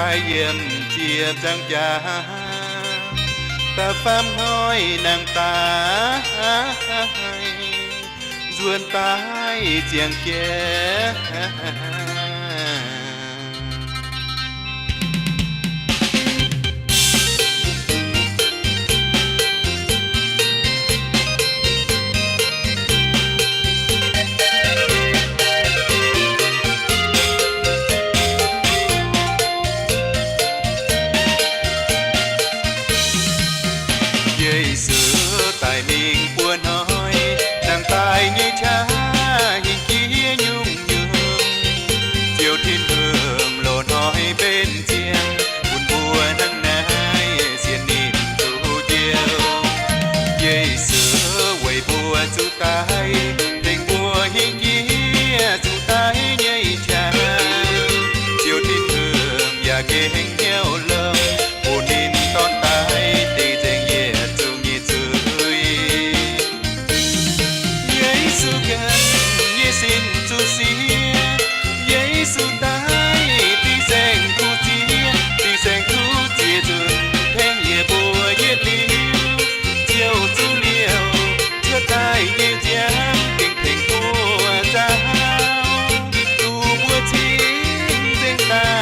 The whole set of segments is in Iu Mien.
daaih yiem ziepc nzaangc jaax, da'faam hnoi nangh daaih nzuonx daaih ziangh jiex. Yesu daic mingh buo hnoi, nangh daaih nyei qaqv hingh jiex nyungc-nyungc. Ziouv Tin-Hungh loz-hnoi mbenc ziangx, bun mbuo hnangv naaiv sienx ninh duqv Ziouv. Yesu weic mbuo zuqc daic, tengx mbuo hingh jiex zuqc daic nyei qaqv. Ziouv Tin-Hungh yaac gengh hnyouv longx, bun ninh dorn daic dingc nzengc yietc zungv nyei zuiz. Yesu ganh nyei sin zuqc siev, Yesu daic dingc saeng-kuv ziex, dingc saeng-kuv ziex nzunc tengx yie mbuo yietc liuz. Ziouv zuqc liouh cuotv daaih nyei nziaamv gengh tengx mbuo nzaaux, duqv mbuo cing nzengc daaih.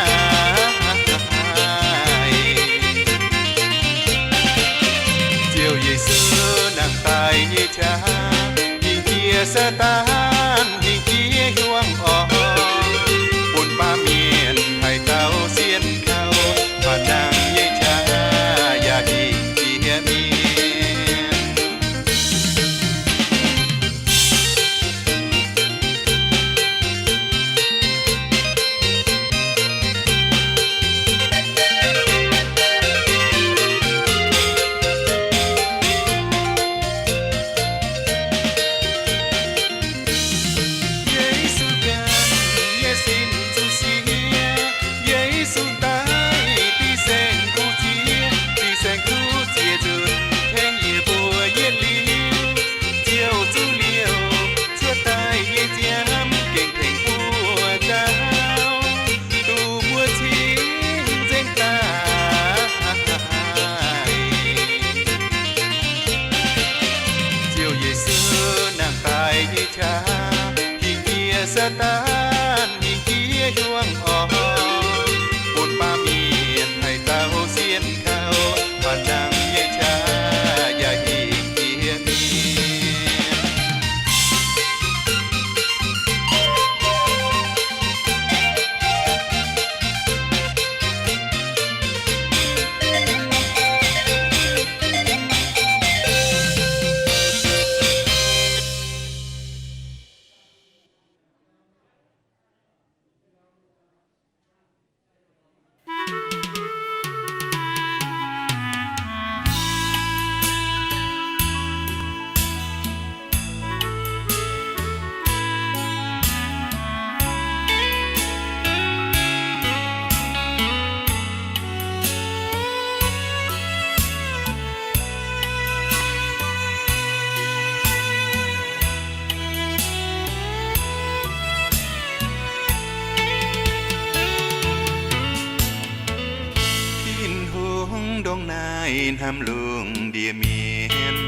Ziouv Yesu nangh daaih nyei qaqv, hingh jiex Saadaan, hingh jiex hiuang orn, bun baamh mienh haaix dauh sienx kaux, faaux nangh nyei qaqv yaac hingh jiex mienh. Yesu ganh nyei sin zuqc siev, Yesu daic dingc saeng-kuv ziex, dingc saeng-kuv ziex nzunc tengx yie mbuo yietc liuz. Ziouv zuqc liouh cuotv daaih nyei nziaamv gengh tengx mbuo nzaaux, duqv mbuo cing nzengc daaih. Ziouv Yesu nangh daaih nyei qaqv, hingh jiex Saadaan, hingh jiex hiuang orn, bun baamh mienh haaix dauh sienx kaux, faaux nangh nyei qaqv yaac hingh jiex mienh. Tin-Hungh ndongc naaiv hnamv lungh ndiev mienh,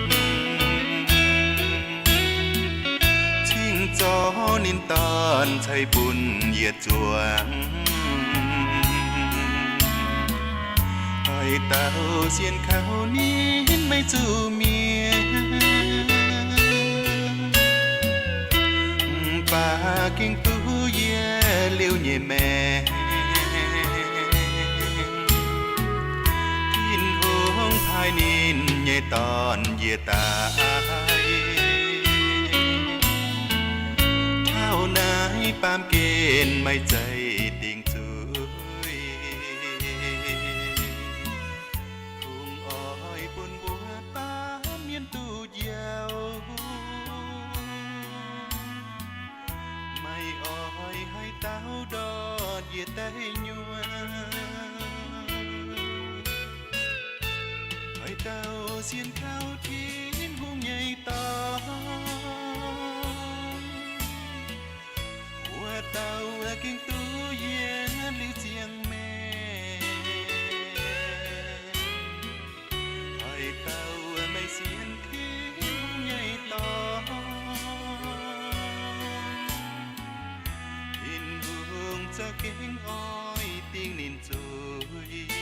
cingx zorc ninh Dorn ceix bun yietc zuangx. Haaix dauh sienx kaux ninh maiv zuqc mietc, mv baac gengh duqv yietc liuz nyei maengc. Tin-Hungh paaiv ninh nyei Dorn njiec daaih, taux naaiv baamh gen maiv zeiz dingc zuiz. Kungx oix bun mbuo baamh mienh duqv njoux, maiv oix haaix dauh ndortv njiec daaih nyuonh. Haaix dauh sienx kaux Tin-Hungh nyei Dorn, wuov dauh gengh duqv yietc liuz ziangh maengc. Ninh zuiz.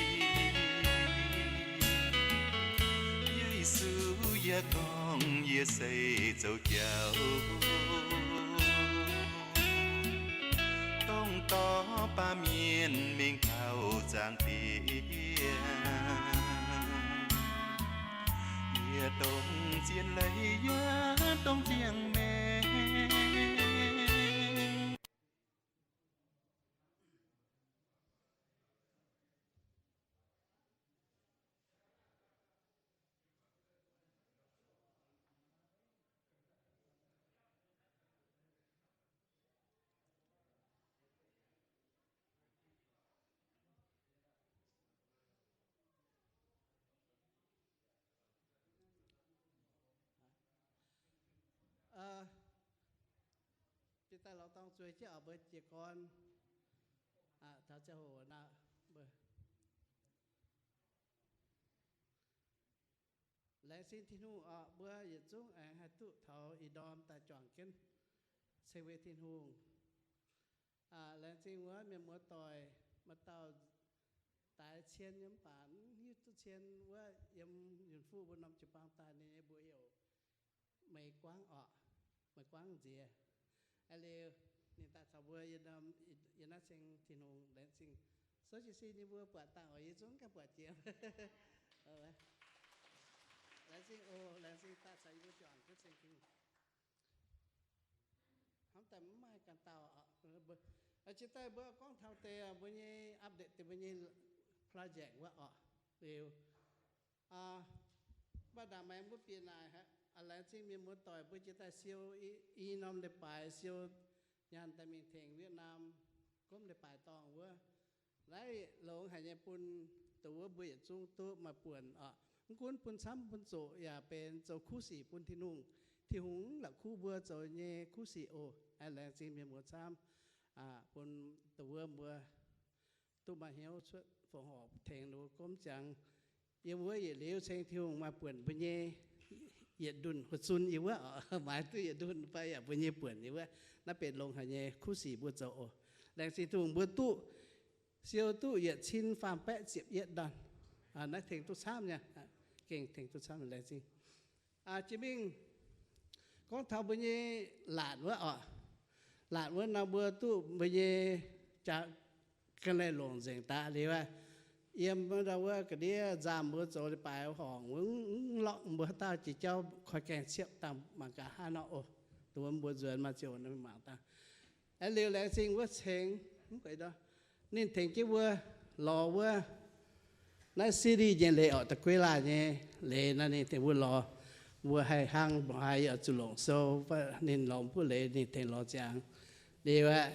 Yesu yaac gorngv, yie se zoux jauv, dongh dorh baamh mienh mingh taux Zaangc Diex. Yie dongh zien leiz yaac dongh ziangh maengc. Jiex daaih lorz dorngx zueiz jienv oc, mbuo jiez gorn taux ziangh hoc naaic, mbuo laengz zingh Tin-Hungh oc, mbuo yietc zungv aengx haih duqv taux ih ndorm daaih juangc jienv ceng mbuo Tin-Hungh. Laengz zingh wuov mienh muoz-doic, maaih dauh daix cien nyei mv baac mv hiuv duqv cien wuov, yiem Yunh Fuqv mbuo norm jiu-baang daaih, ninh nyei mbuox heuc Meih Guangv oc, Meih Guangv Nziex. Aa liuz, ninh daaih caux mbuo yiem naaiv ceng Tin-Hungh, laengz zingh. Sou jiez sin nyei mbuo buatc dangh oc, yie zungv gaengh buatc jiex. Laengz zingh oc, laengz zingh daaih caux yie mbuo juangc jienv ceng Tin-Hungh. Hnamv daaih mv maaih ganh dauh oc. Jiex daaih mbuo gorngv taux deix mbuo nyei update deix mbuo nyei project wuov oc. Liuz, mv baac ndaangc maengx mbuo bieqc naaic, laengz zingh mienh muoz-doic mbuo jiex daaih siou i norm leiz-baaix, siou nyaanh daaih mingh tengx Vietnam gomv leiz-baaix dorngh wuov. Naaiv longx haic nyei bun dongh wuov mbuo yietc zungv duqv maaih buonc oc. Mv gunv bun camv bun zoqc yaac benx zoux kuv sic bun Tin-Hungh. Tin-Hungh mv la'kuqv mbuo zoux nyei kuv sic oc. Laengz zingh mienh muoz camv bun dongh wuov mbuo duqv maaih hnyouv cuotv fongc horc tengx ninh mbuo gomv ziangx. Yiem wuov yietc liuz ceng Tin-Hungh maaih buonc mbuo nyei yietc ndunh hoc zunv yiem wuov oc. Maaiz duqv yietc ndunh fai yaac mbuo nyei buonc yiem wuov. Naaiv benx longx haic nyei kuv sic mbuo zoux oc. Laengz zingh Tin-Hungh mbuo duqv siou duqv yietc cin faam baeqv ziepc yietv ndorn. Naaiv tengx duqv camv nyei, gengh tengx duqv camv, laengz zingh. Jiex mingh gorngv taux mbuo nyei laatc wuov oc. Laatc wuov nor mbuo duqv mbuo nyei jaa ga'naaiv longc nzengc daaih liuz, yiem ndau wuov ga'ndiev nzaamh mbuo zoux leiz-baaix horngc wuov, mv lorqc mbuo haaix dauh jiex jauv koi gaengh ciepv dangh mangc gaax hnangv nor oc. Dongh wuov mbuo nzuonx maaih ziouc mangc dangh. Aeqv, liuz laengz zingh wuov cengx, ninh tengx jienv mbuo lorz wuov naaiv C D nyei leiz orqc, da'gueiv laanh nyei leiz nor ninh tengx mbuo lorz. Mbuo haih hnangv mbuo haiz yaac zuqc longc sou, ninh lorz mbuo leiz ninh tengx lorz ziangx. Liuz aeqv,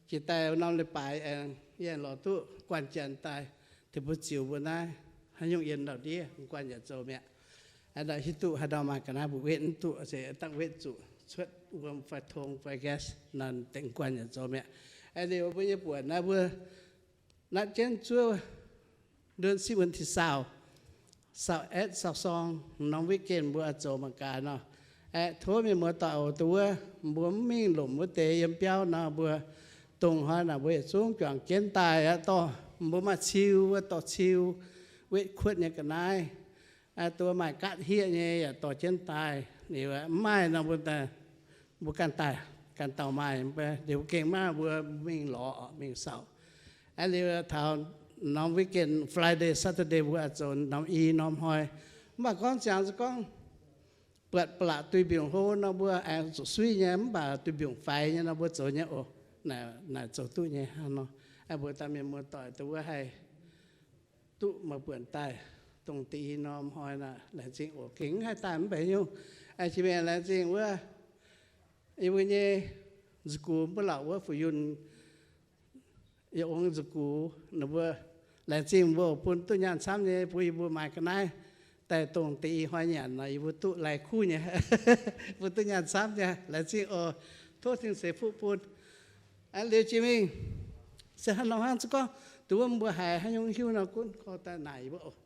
jiex daaih norm leiz-baaix aengx yie lorz duqv guanh janx daaih tengx mbuo ziux mbuo naaiv haaix nyungc yiem ndau-ndiev guanh yaac zoux mi'aqv. Aa, hiuv duqv haaix ndau maaih ga'naaiv mbuo wetv mv duqv se dangh wetv zuqc cuotv wuom fai tong fai gas nor dengh guanh yaac zoux mi'aqv. Aa, liuz mbuo nyei buonc naaiv mbuo natv jienv zuov เดือนสิบ วันที่ซาว ซาวเอ็ด ซาวสอง norm weekend mbuo oix zoux mangc gaax nor. Aeqv, tov mienh muoz-doic oc, dongh wuov mbuo mv mingh lomc wuov deix yiem biauv nor, mbuo dongh hnoi naaic mbuo yietc zungv juangc jienv daaih aqv. Dorh mbuo maaih ciu wuov dorh ciu, wetv kuotv nyei ga'naaiv. Dongh maaih gaatv hieqv nyei yaac dorh jienv daaih. Liuz mv maaih nor mbuo, mbuo ganh daaih, ganh dauh maaih, liuz gengh maaih mbuo mingh lorz mingh saauc. Aeqv, liuz taux norm weekend, Friday, Saturday mbuo oix zoux norm i norm hnoi. Mv baac gorngv ziangx se gorngv buatc ba'laqc duih mbiungc hlo nor mbuo aengx zuqc suiv nyei, mv baac duih mbiungc faix nyei nor mbuo zoux nyei oc. Naaic zoux duqv nyei hnangv nor. Mbuo daaih mienh muoz-doic dongh wuov haih duqv maaih buonc daaih dongh da'nyeic norm hnoi naaic, laengz zingh oc. Gengh mv haih daaih mv baac nyungc, jiex mingh laengz zingh wuov yie mbuo nyei nza'gux, mbuo lorqc wuov Fu-Yunh, yie ong nza'gux ninh mbuo, laengz zingh mbuo bun duqv nyaanh camv nyei, bun yie mbuo maaih ga'naaiv daaih dongh da'nyeic hnoi nyanc nor yie mbuo duqv lai kuv nyei, bun duqv nyaanh camv nyei. Laengz zingh oc. Tov Tin-Seix fuqv bun. Liuz jiex mingh se hnangv nor hnangv, se gorngv dongh wuov mbuo haiz haaix nyungc hiuv nor gunv gorngv daaih naaic yie mbuo oc.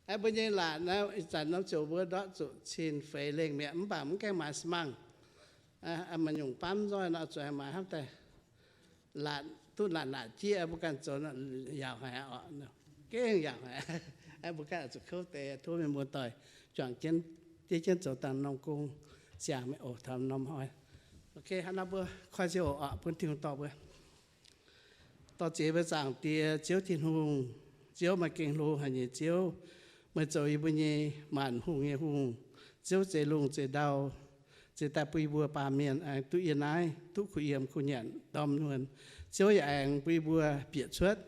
Aeqv, mbuo nyei laatc naaiv ih zanc norm ziouc mbuo ndortv zuqc cin feix lengh mi'aqv, mv baac mv gaengh maaiz smangc. Maaih nyungc baamv nzoih nor zuqc maaiz hnamv daaih laatc duqv naanc naaic jieqv, mbuo ganh zoux yaauc haic oc. Gengh yaauc haic. Mbuo ganh zuqc kouv deix. Tov mienh muoz-doic juangc jienv, diev jienv zoux dangh norm gong, ziangh meih oc, taux norm hnoi. Ok, hnangv naaiv mbuo koi ziangh hoc oc, bun Tin-Hungh dorh mbuo. Dorh ziex mbuo Zaangc Diex, Ziouv Tin-Hungh, Ziouv maaih gengh hlo haic nyei Ziouv. Meih zoux yie mbuo nyei maanc hungh nyei hungh. Ziouv zeix lungh zeix ndau, zeix daaih bun yie mbuo baamh mienh aengx duqv yiem naaiv, duqv kuh yiem kuh nyanc ndorm nuonx. Ziouv yaac aengx bun yie mbuo bieqc cuotv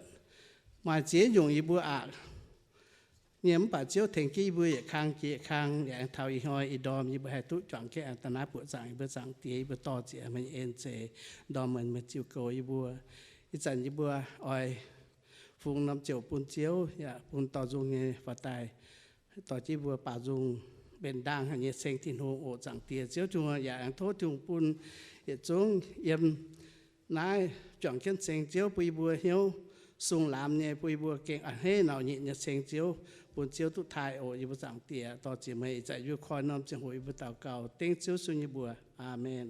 maaih ziex nyungc yie mbuo aqc nyei, mv baac Ziouv tengx jienv yie mbuo yietc kang jiex yietc kang, yaac aengx taux ih hnoi ih ndorm yie mbuo haih duqv juangc jienv aengx daaih naaiv buoqc zaangc yie mbuo Zaangc Diex. Yie mbuo dorh ziex meih nyei en zeix, ndorm meih, meih ziux goux yie mbuo. Ih zanc yie mbuo oix fungx norm ziouc bun Ziouv, yaac bun dorh nzung nyei faaux daaih dorh jienv mbuo baaux nzung, benx ndaangh haic nyei ceng Tin-Hungh oc. Zaangc Diex Ziouv Tin-Hungh, yaac aengx tov Tin-Hungh bun yietc zungv yiem naaiv juangc jienv ceng Ziouv bun yie mbuo hnyouv sung laamz nyei, bun yie mbuo gengh a'hneiv nauc nyitc nyei ceng Ziouv, bun Ziouv duqv taaih oc. Yie mbuo Zaangc Diex, dorh ziex meih ih zanc yie mbuo koi norm ziangh hoc yie mbuo daux gaux dengv Ziouv sun nyei mbuox. Aamen.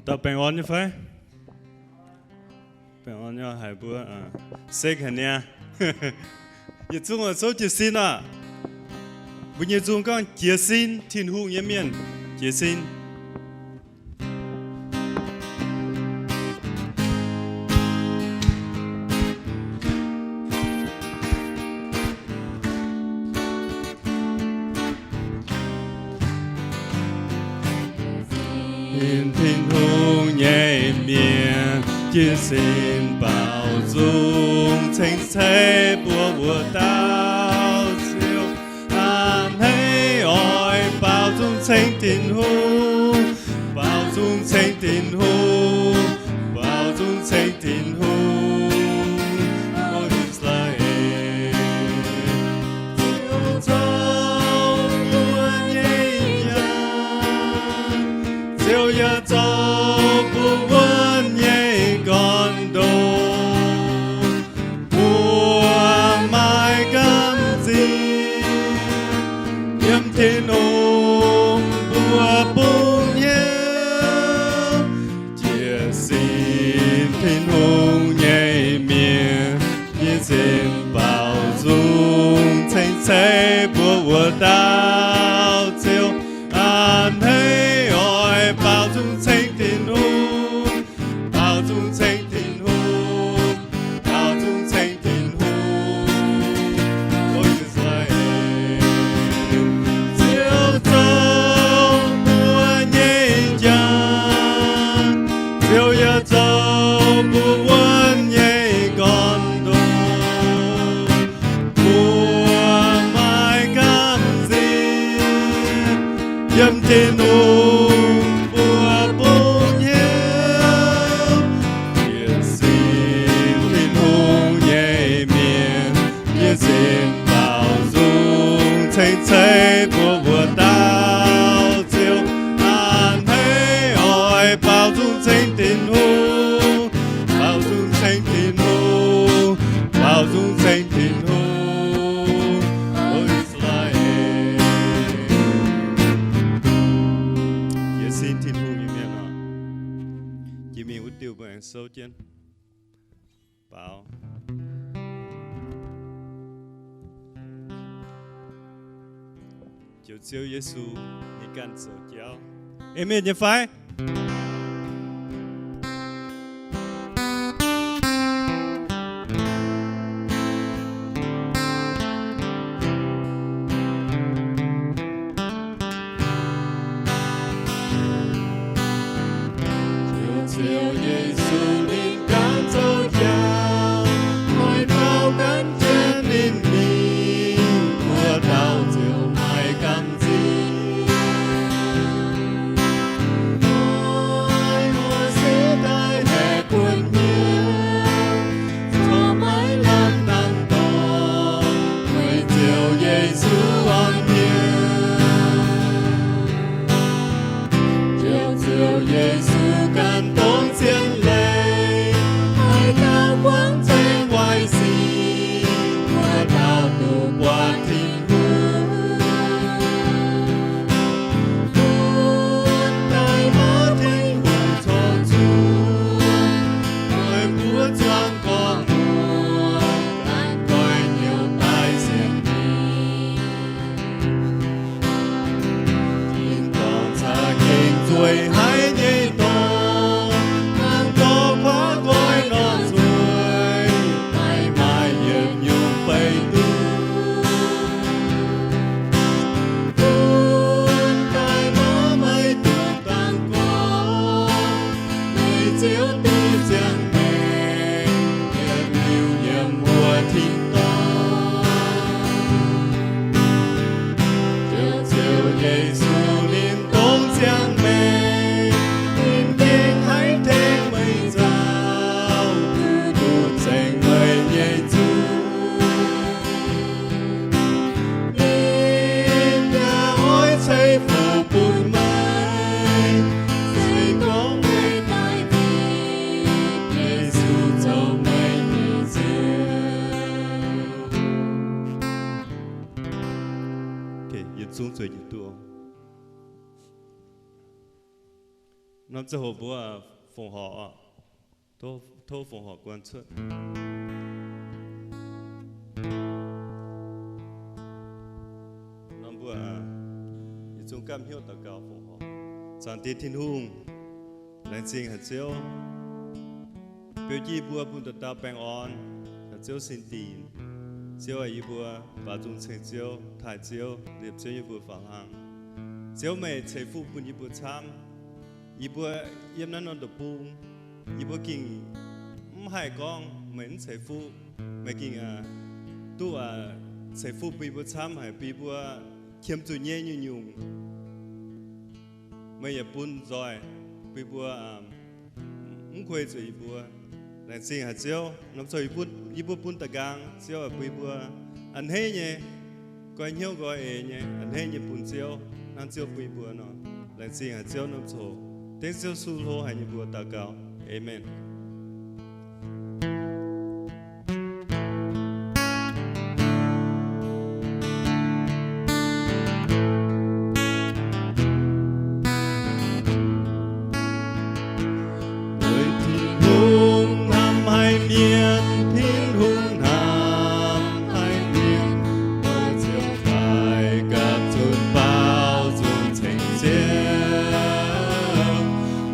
Dauh baengh orn nyei fai? Baengh orn nyei haic mbuo, se haic niaa. Yietc zungv oix souv jiez sin oc. Mbuo nyei nzung gorngv jiez sin, Tin-Hungh nyei mienh jiez sin. Sin Tin-Hungh nyei mienh jiez sin baaux nzung ceng-ceix mbuo wuov dauh Ziouv. A'hneiv oix baaux nzung ceng Tin-Hungh, baaux nzung ceng Tin-Hungh, baaux nzung ceng Tin-Hungh. O I^saa^laa^en, Ziouv zoux mbuo nyei njang, Ziouv yaac zoux bun wuonv nyei gorn-ndoqv. Mbuo maaih gamh nziex yiem Tin-Hungh mbuo bungx hnyouv. Jiez sin Tin-Hungh nyei mienh jiez sin baaux nzung ceng-ceix mbuo wuov dauh Ziouv. A'hneiv oix baaux nzung ceng Tin-Hungh, baaux nzung ceng Tin-Hungh, baaux nzung ceng Tin-Hungh. O I^saa^laa^en, Ziouv zoux mbuo nyei njang, Ziouv yaac zoux bun wuonv nyei gorn-ndoqv. Mbuo maaih gamh nziex yiem Tin-Hungh mbuo bungx hnyouv. Jiez sin Tin-Hungh nyei mienh jiez sin baaux nzung ceng-ceix mbuo wuov dauh Ziouv. A'hneiv oix baaux nzung ceng Tin-Hungh, baaux nzung ceng Tin-Hungh, baaux nzung ceng Tin-Hungh. O I^saa^laa^en, jiez sin Tin-Hungh nyei mienh oc. Jiex mingh wuov diuh mbuo aengx souv jienv baaux. Ziouv Yesu, ninh ganh zoux jauv. Aamen nyei fai? Ziouv Yesu ninh ganh zoux jauv, oix baaux gan jienv ninh mingh, wuov dauh Ziouv maaih gamh nziex. zueiz jienv duqv. Norm ziangh hoc mbuo fongc horc oc. Tov fongc horc guanh cuotv. Norm mbuo yietc zungv gamh hnyouv daux gaux fongc horc. Zaangc Diex Tin-Hungh, laengz zingh haic Ziouv, beu jienv yie mbuo bun dauh dauh baengh orn, Ziouv sin dinc. Ziouv aac, yie mbuo baaux nzung ceng Ziouv, taaih Ziouv, liepc Ziouv yie mbuo faaux hlang. Ziouv, meih ceix fuqv bun yie mbuo camv. Yie mbuo yiem naaiv norm deic-bung, yie mbuo gengh mv haih gorngv meih mv ceix fuqv. Meih gengh duqv ceix fuqv bun yie mbuo camv haic, bun yie mbuo qiemx zuqc nyei nyungc-nyungc meih yaac bun nzoih bun yie mbuo, mv kuei zuqc yie mbuo. Laengz zingh haic Ziouv, norm ziangh hoc yie mbuo bun da'nqaang, Ziouv aac, bun yie mbuo a'hneiv nyei, goiv hnyouv nqoi eix nyei, a'hneiv nyei bun Ziouv, hnangv Ziouv bun yie mbuo nor. Laengz zingh haic Ziouv, norm ziangh hoc dengv Ziouv Yesu hlo haic nyei mbuox daux gaux. Aamen. Weic Tin-Hungh hnamv haic mienh, Tin-Hungh hnamv haic mienh, mbuo ziouc daaih gapv zunc baaux nzung ceng Ziouv.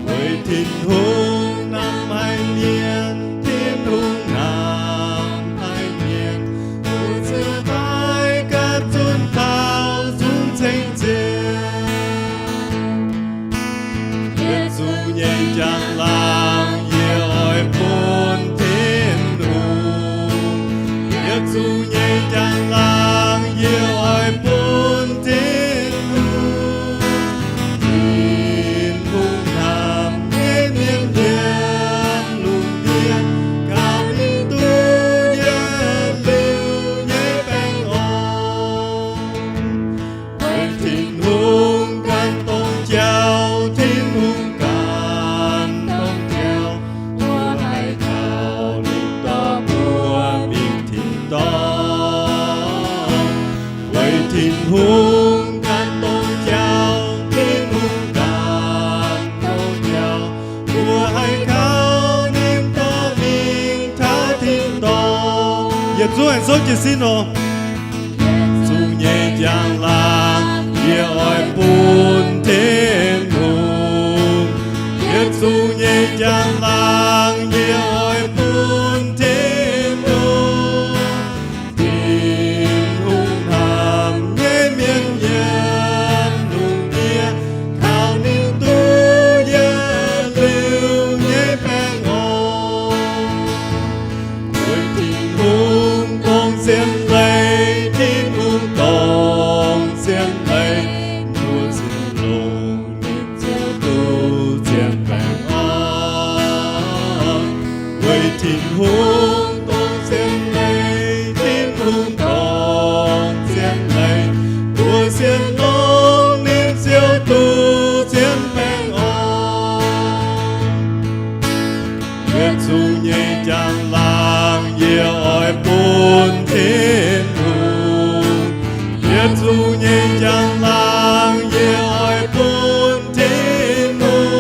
Weic Tin-Hungh hnamv haic mienh, Tin-Hungh hnamv haic mienh, mbuo ziouc daaih gapv zunc baaux nzung ceng Ziouv. Yietc zungv nyei njang-laangc yie oix bun Tin-Hungh. Yietc zungv nyei njang-laangc yie oix bun Tin-Hungh. Tin-Hungh hnamv nyei mienh yiem lungh ndiev, kaux ninh duqv yietc liuz nyei baengh orn. Weic Tin-Hungh ganh dongh jauv, Tin-Hungh ganh dongh jauv, mbuo haih kaux ninh dorh mbuo mingh tin-dorngh. Weic Tin-Hungh ganh dongh jauv, Tin-Hungh ganh dongh jauv, mbuo haih kaux ninh dorh mingh taux tin-dorngh. Yietc zungv aengx souv jiez sin oc. Yietc zungv nyei njang-laangc yie oix bun Tin-Hungh. Yietc zungv nyei njang-laangc yie oix bun Tin-Hungh. Tin-Hungh hnamv nyei mienh yiem lungh ndiev, kaux ninh duqv yietc liuz nyei baengh orn. Weic Tin-Hungh dongh zien leiz, Tin-Hungh dongh zien leiz, mbuo ziouc longc ninh ziouc duqv zien baengh orn. Weic Tin-Hungh dongh zien leiz, Tin-Hungh dongh zien leiz, mbuo ziouc longc ninh ziouc duqv zien baengh orn. Yietc zungv nyei njang-laangc yie oix bun Tin-Hungh. Yietc zungv nyei njang-laangc yie oix bun Tin-Hungh.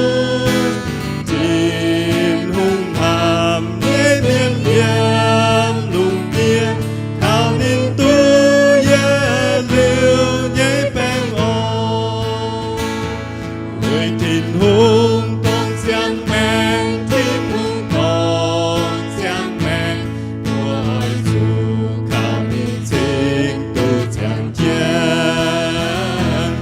Tin-Hungh hnamv nyei mienh yiem lungh ndiev, kaux ninh duqv yietc liuz nyei baengh orn. Weic Tin-Hungh dongh ziangh maengc, Tin-Hungh dongh ziangh maengc, mbuo oix zuqc kaux ninh cingx duqv ziangh jienv.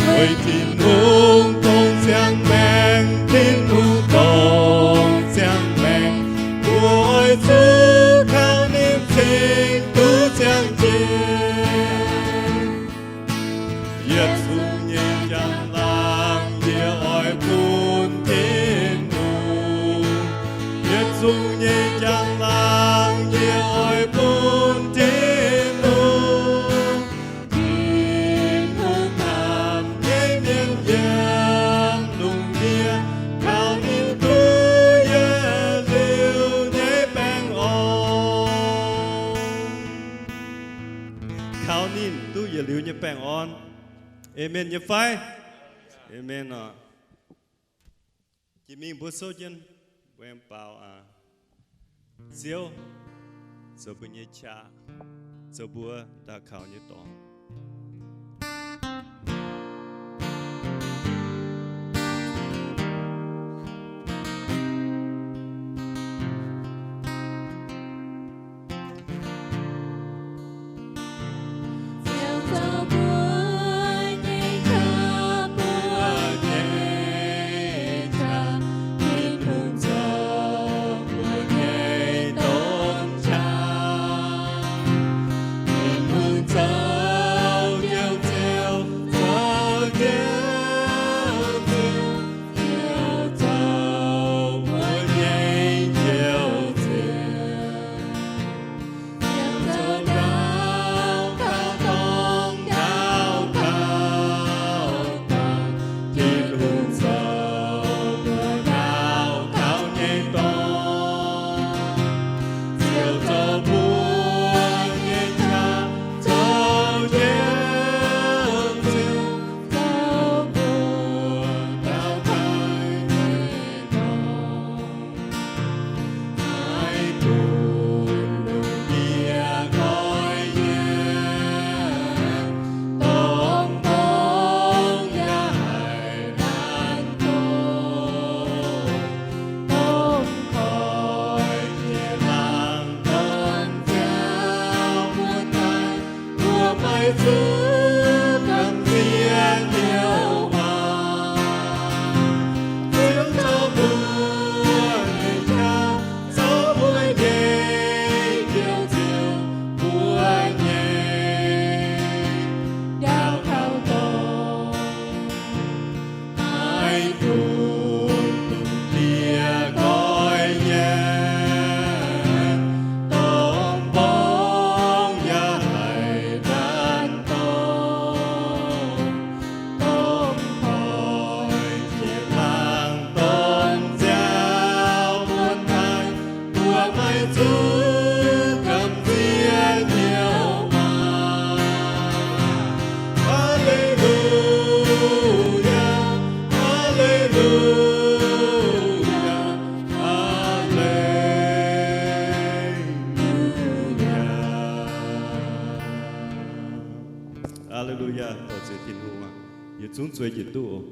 Weic Tin-Hungh dongh ziangh maengc, Tin-Hungh dongh ziangh maengc, mbuo oix zuqc kaux ninh cingx duqv ziangh jienv. Yietc zungv nyei njang-laangc yie oix bun Tin-Hungh. Yietc zungv nyei njang-laangc yie oix bun Tin-Hungh. Tin-Hungh hnamv nyei mienh yiem lungh ndiev, kaux ninh duqv yietc liuz nyei baengh orn. Kaux ninh duqv yietc liuz nyei baengh orn. Aamen nyei fai? Aamen oc. Jiex mingh mbuo souv jienv, mbuo aengx baaux Ziouv zoux mbuo nyei qaqv, zoux mbuo daux gaux nyei dorngx. Aa^le^lu^yaa. Dorh zuiz Tin-Hungh aac. Yietc zungv zueiz njiec duqv oc.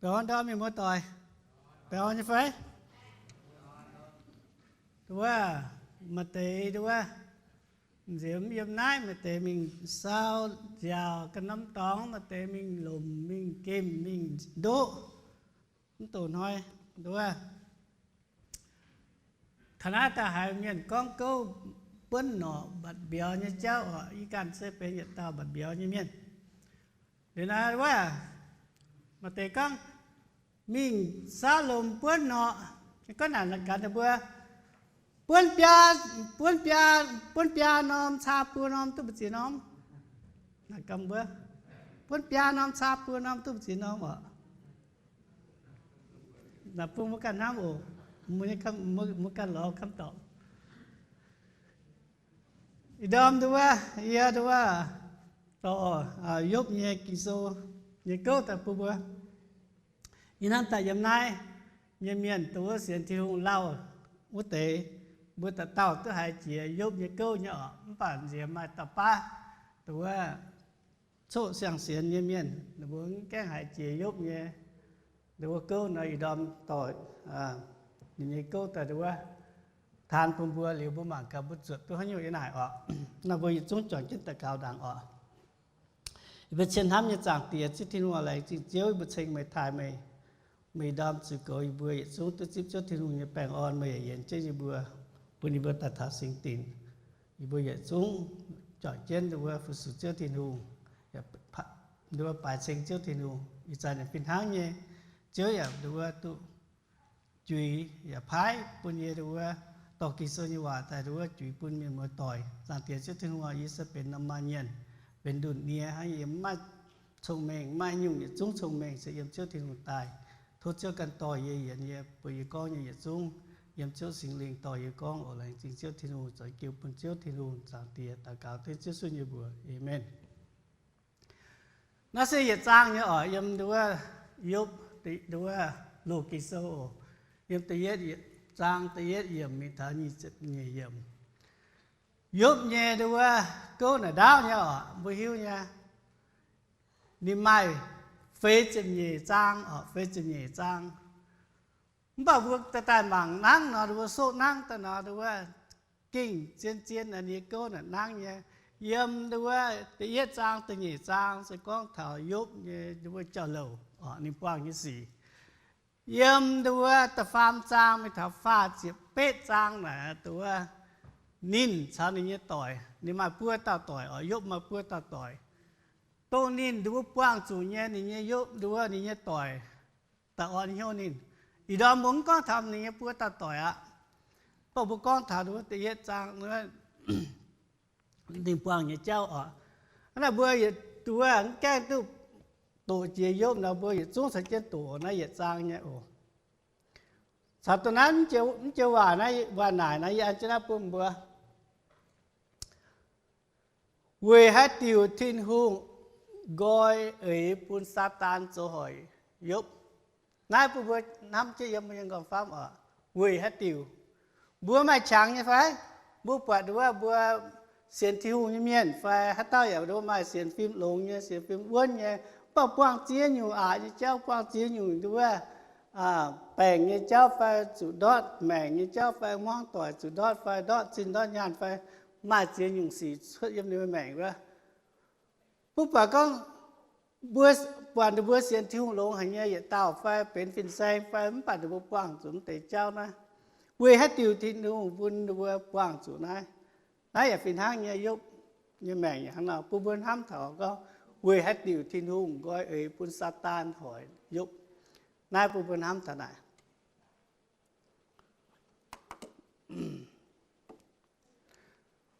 Baengh orn ndorm mienh muoz-doic. Baengh orn nyei fai? Nduov, maaih deix nduov, nziex mv yiem naaiv, maaih deix mingh saau nziaauc ganh norm dorngx, maaih deix mingh lomc, mingh gemh, mingh ndoqv. Mv doqc hnoi nduov, taux naaiv daaih haiz mienh gorngv gouv buonv norqc mbatc mbiauz nyei jauv oc. Yie ganh se benx yietc dauh mbatc mbiauz nyei mienh. Liuz naaiv wuov, maaih deix gorngv mingh saauv lomc buonv norqc, gorngv naaic gaax ninh mbuo, buonv biaa, buonv biaa, buonv biaa norm caa buo norm duqv mbu'ziex norm. Naaic gaax mbuo, buonv biaa norm caa buo norm duqv mbu'ziex norm oc. Naaic bun mbuo ganh hnamv oc. Mbuo ganh lorz kamv dorngc. Ih ndorm nduov, yie nduov, dorh Yopv nyei Ging-Sou nyei gouv daaih bun mbuo. Ih hnamv daaih yiem naaiv nyei mienh dongh wuov sienx Tin-Hungh lauh wuov deix, mbuo dauh dauh duqv haiz jiex Yopv nyei gouv nyei oc. Mv baac nziex maaih dauh baav dongh wuov coqv siang-sienx nyei mienh, ninh mbuo mv gaengh haiz jiex Yopv nyei nduov gouv nor. Ih ndorm dorh ninh nyei gouv daaih nduov, taan bun mbuo liuz, mbuo mangc gaax mbuo zuotc duqv haaix nyungc yiem naaic oc. Naaiv mbuo yietc zungv juangc jienv daux gaux ndaangc oc. Yie mbuo cien hnamv nyei Zaangc Diex, Ziouv Tin-Hungh, laengz zingh Ziouv, yie mbuo ceng meih, taaih meih, meih ndorm zuiz goux yie mbuo yietc zungv duqv zipv Ziouv Tin-Hungh nyei baengh orn. Meih yaac yienx jienv yie mbuo, bun yie mbuo daaih taux singx dinc. Yie mbuo yietc zungv juangc jienv nduov fu-sux Ziouv Tin-Hungh, nduov baaix ceng Ziouv Tin-Hungh. Ih zanc yaac fih hnangv nyei, Ziouv yaac nduov duqv juix yaac paaiv bun yie nduov dorh Ging-Sou nyei waac daaih nduov juix bun mienh muoz-doic. Zaangc Diex Ziouv Tin-Hungh, yie se benx norm maaih mienh, benx ndunh nie hnangv. Yie mv maaih cong-mengh, mv maaih nyungc yietc zungv cong-mengh se yiem Ziouv Tin-Hungh daaih. Tov Ziouv ganh dorh yie, yienx yie, bun yie gorngv nyei yietc zungv yiem Ziouv Singx Lingh dorh yie gorngv oc. Laengz zingh Ziouv Tin-Hungh, zoux jiu bun Ziouv Tin-Hungh. Zaangc Diex daux gaux dengv Ziouv sun yie mbuox, Aamen. Naaiv se yietc zaang nyei oc, yiem nduov Yopv, nduov loz Ging-Sou oc, yiem da'yietv zaang da'yietv yiemc mingh taux nyic ziepc nyeic yiemc. Yopv nyei nduov gouv naaic ndaauv nyei oc, mbuo hiuv nyei. Ninh maaih feix ziepc nyeic zaang oc, feix ziepc nyeic zaang. Mv baac mbuo daaih daaih mangc nangv nor, nduov soqv nangv daaih nor, nduov gengh zien-zien nyei gouv naaic nangv nyei. Yiem nduov da'yietv zaang da'nyeic zaang se gorngv taux Yopv nyei nduov jauv-louc oc, ninh buangh nyei sic. Yiem nduov da'faam zaang mingh taux faah ziepc betv zaang naaic nduov ninh caux ninh nyei doic, ninh maaih buo dauh doic oc, Yopv maaih buo dauh doic. Dongh ninh nduov buangh zuqc nyei, ninh nyei Yopv nduov ninh nyei doic daaih orn hnyouv ninh. Ih ndorm mbuo mv gorngv taux ninh nyei buo dauh doic aqv. Mv baac mbuo gorngv taux nduov da'yietv zaang nduov ninh buangh nyei jauv oc. Hnangv naaic mbuo yietc nduov mv gaengh duqv doqc jiex Yopv nor, mbuo yietc zungv caux jienv doqc naaiv yietc zaang nyei oc. Caux dongh naaiv mv joux waac, waac naaic naaiv yie an jienv naaiv bun mbuo. Weic haaix diuc Tin-Hungh nqoi eix bun Saadaan zoux hoic Yopv? Naaiv bun mbuo hnamv jienv yiem mbuo nyei nqorngv-famv oc. Weic haaix diuc? Mbuo maaih qangx nyei fai? Mbuo buatc nduov mbuo sienx Tin-Hungh nyei mienh fai haaix dauh yaac nduov maaih sienx fim longx nyei, sienx fim wuonv nyei, mv baac buangh ziex nyungc aqc nyei jauv, buangh ziex nyungc nduov baengc nyei jauv fai zuqc ndortv maengc nyei jauv fai hmuangv doic zuqc ndortv fai ndortv zinh ndortv nyaanh fai maaih ziex nyungc sic cuotv yiem ninh maengc wuov. Mbuo buatc gorngv mbuo, buatc ninh mbuo sienx Tin-Hungh longx haic nyei yietc dauh fai benx fin-saeng fai, mv baac ninh mbuo buangh zuqc mv deix jauv naaiv. Weic haaix diuc Tin-Hungh bun ninh mbuo buangh zuqc naaiv? Naaiv yaac fih hnangv nyei, Yopv nyei maengc yaac hnangv nor. Bun mbuo hnamv taux gorngv weic haaix diuc Tin-Hungh nqoi eix bun Saadaan hoic Yopv. Naaiv bun mbuo hnamv taux naaic.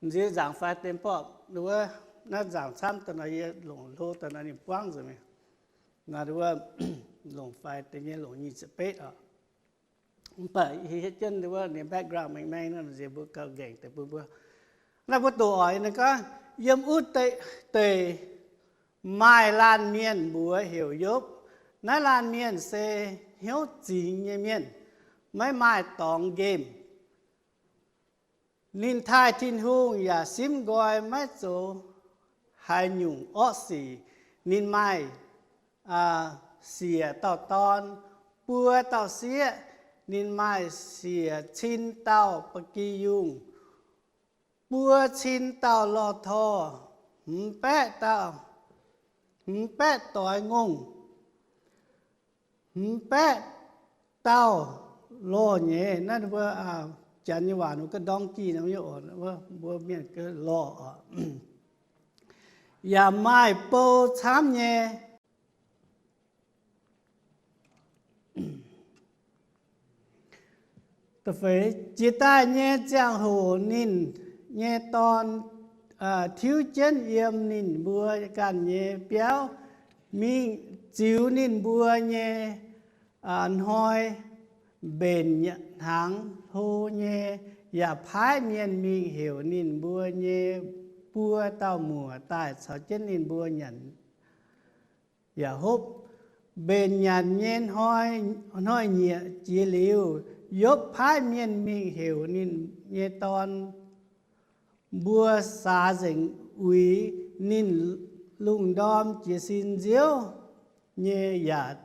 M'nziex nzaangc fai deix mborqv wuov, naaiv nzaangc camv daaih nor, yie longc hlo daaih nor ninh buangv nzengc mi'aqv. Nor wuov, longc fai deix nyei longc nyic ziepc betv oc. Mv baac hietv jienv wuov ninh background maeng-maeng nor, m'nziex mbuo gauh nqaengc deix bun mbuo. Naaiv mbuo doqc oc, ninh gorngv, yiem wuov deix maaih laanh mienh mbuox heuc Yopv. Naaiv laanh mienh se hnyouv zingx nyei mienh, maiv maaih dorngx nqemh. Ninh taaih Tin-Hungh yaac simv nqoi maiv zoux haaix nyungc orqv sic. Ninh maaih siec dauh dorn, buo dauh sieqv. Ninh maaih siec cin dauh ba'gi yungh, buo cin dauh lorh torh, hmz baeqv dauh, hmz baeqv doix ngongh, hmz baeqv dauh lorh nyeiz. Naaiv mbuo Janx nyei waac nor, donkey nor, mbuo mienh gorngv lorh oc. Yaac maaih bou camv nyei. Jiex daaih nyei ziangh hoc ninh nyei dorn tiuv jienv yiem ninh mbuo ganh nyei biauv mingh ziux ninh mbuo nyei hnoi, mbenc hnaangx hlo nyei, yaac paaiv mienh mingh heuc ninh mbuo nyei buo dauh muoc daaih caux jienv ninh mbuo nyanc yaac hopv. Mbenc nyanc nyei hnoi-nyieqc jiex liuz, Yopv paaiv mienh mingh heuc ninh nyei dorn mbuo saax nzengc uix ninh lungh ndorm jiez sin nziouv nyei, yaac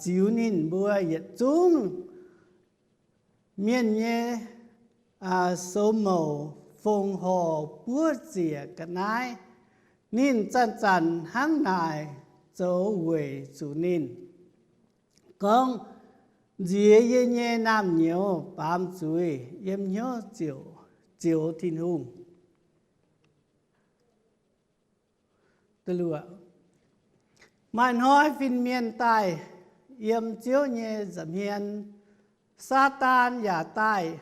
ziux ninh mbuo yietc zungv mienh nyei soux mouc fongc horc buov ziec ga'naaiv. Ninh zanc-zanc hnangv naaic zoux weic zuqc ninh gorngv, Nziex yie nyei naamh nyouz baamz zuiz yiem hnyouv ziouc zioux Tin-Hungh. Maaih hnoi fin-mienh daaih yiem Ziouv nyei nza'hmien, Saadaan yaac daaih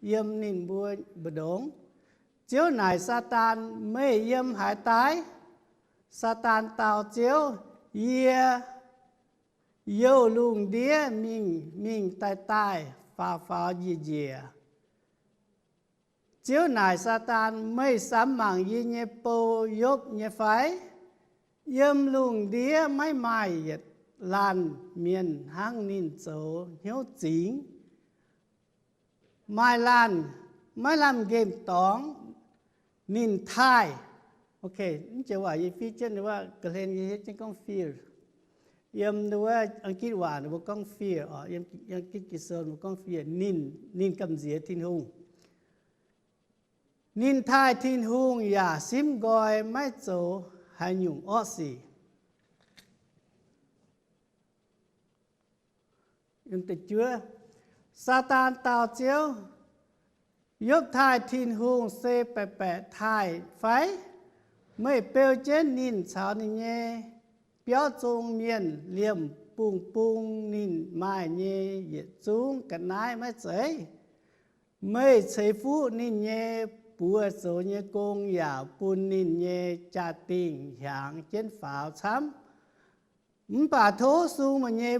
yiem ninh mbuo mbu'ndongx. Ziouv naaic Saadaan, Meih yiem haaix daaih? Saadaan dau Ziouv, Yie youh lungh ndiev mingh mingh daaih daaih, faaux faaux njiec njiec. Ziouv naaic Saadaan, Meih samx mangc yie nyei bou, Yopv, nyei fai? Yiem lungh ndiev maiv maaih yietc laanh mienh hnangv ninh zoux hnyouv zingx. Maaih laanh maiv lamh nqemh dorngx, ninh taaih. Ok, mv joux waac yie fiev jienv wuov, Ga'hlen yie hietv jienv gorngv fear. Yiem wuov Ang^gitv waac ninh mbuo gorngv fear, yiem Ang^gitv Ging-Sou ninh mbuo gorngv fear. Ninh, ninh gamh nziex Tin-Hungh. Ninh taaih Tin-Hungh yaac simv nqoi, maiv zoux haaix nyungc orqv sic. Saadaan dau Ziouv, Yopv taaih Tin-Hungh se baeqc baeqc taaih fai? Meih beu jienv ninh caux ninh nyei biauv zong mienh liemh bung bung ninh maaih nyei yietc zungv ga'naaiv maiv zeiz? Meih ceix fuqv ninh nyei buoz zoux nyei gong yaac bun ninh nyei jaa-dingh hiaangx jienv faaux camv. Mv baac tov sung meih nyei,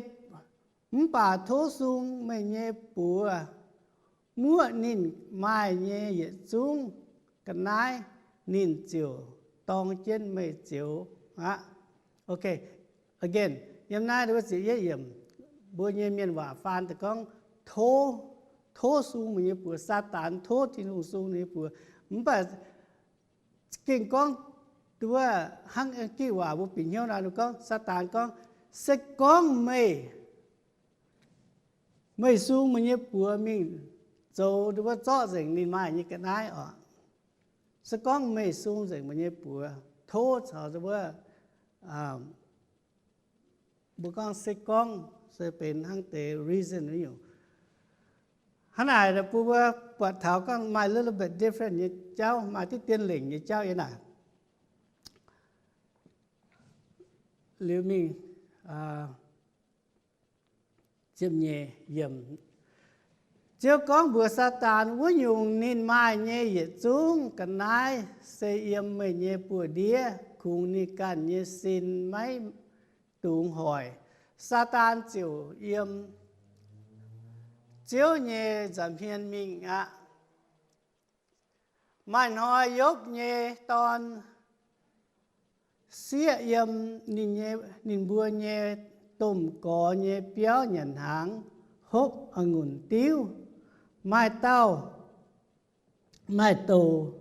mv baac tov sung meih nyei buoz muoqv ninh maaih nyei yietc zungv ga'naaiv, ninh ziouc dorng jienv meih zioux aqv. Ok, again, yiem naaiv wuov ziepc yietv yiemc, mbuo nyei mienh waac faan daaih gorngv, tov, tov sung meih nyei buoz. Saadaan tov Tin-Hungh sung ninh nyei buoz. Mv baac gengh gorngv wuov hnangv Gitv waac mbuo bieqc hnyouv naaiv, ninh gorngv, Saadaan gorngv, Se gorngv meih, meih sung meih nyei buoz mingh zoux wuov zorqv nzengc ninh maaih nyei ga'naaiv oc. Se gorngv meih sung nzengc meih nyei buoz, tov caux wuov, mbuo gorngv se gorngv se benx hnangv deix reason nyungc. Hnangv naaic mbuo, mbuo buatc taux gorngv maaih little bit different nyei jauv, maaih diqv dien lengc nyei jauv yiem naaic. Liuz mingh, ziepc nyeic yiemc, Ziouv gorngv mbuox Saadaan, Wuov nyungc ninh maaih nyei yietc zungv ga'naaiv se yiem meih nyei buoz-ndiev, kungx ninh ganh nyei sin maiv dungx hoic. Saadaan ziouc yiem Ziouv nyei nza'hmien mingh aqv. Maaih hnoi Yopv nyei dorn sieqv yiem ninh mbuo nyei domh gorx nyei biauv nyanc hnaangx, hopv a'ngunc diuv. Maaih dauh, maaih douc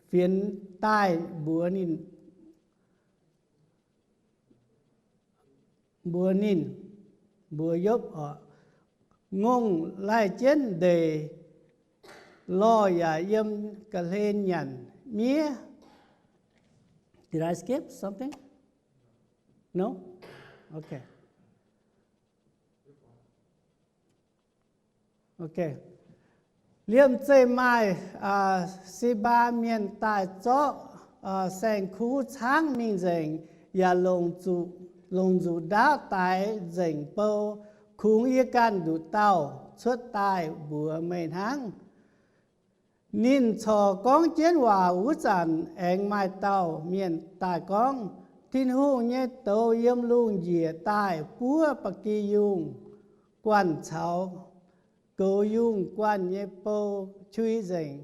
fienx daaih mbuox ninh, mbuox ninh, mbuox Yopv oc, Ngongh laih jienv ndeic lorh yaac yiem ga'hlen nyanc miev. Did I skip something? No? Okay. Liemh zeih maaih Sibaa Mienh daaih zorqv saeng-kuv caangv mingh nzengc, yaac longc nzuqc ndaauv daix nzengc bou. Kungx yie ganh nduqc dauh cuotv daaih mbuox meih hnangv. Ninh corc gorngv jienv waac wuov zanc, aengx maaih dauh mienh daaih gorngv, Tin-Hungh nyei douz yiem lungh njiec daaih buov ba'gi yungh guanh caux goux yungh guanh nyei bou qui nzengc.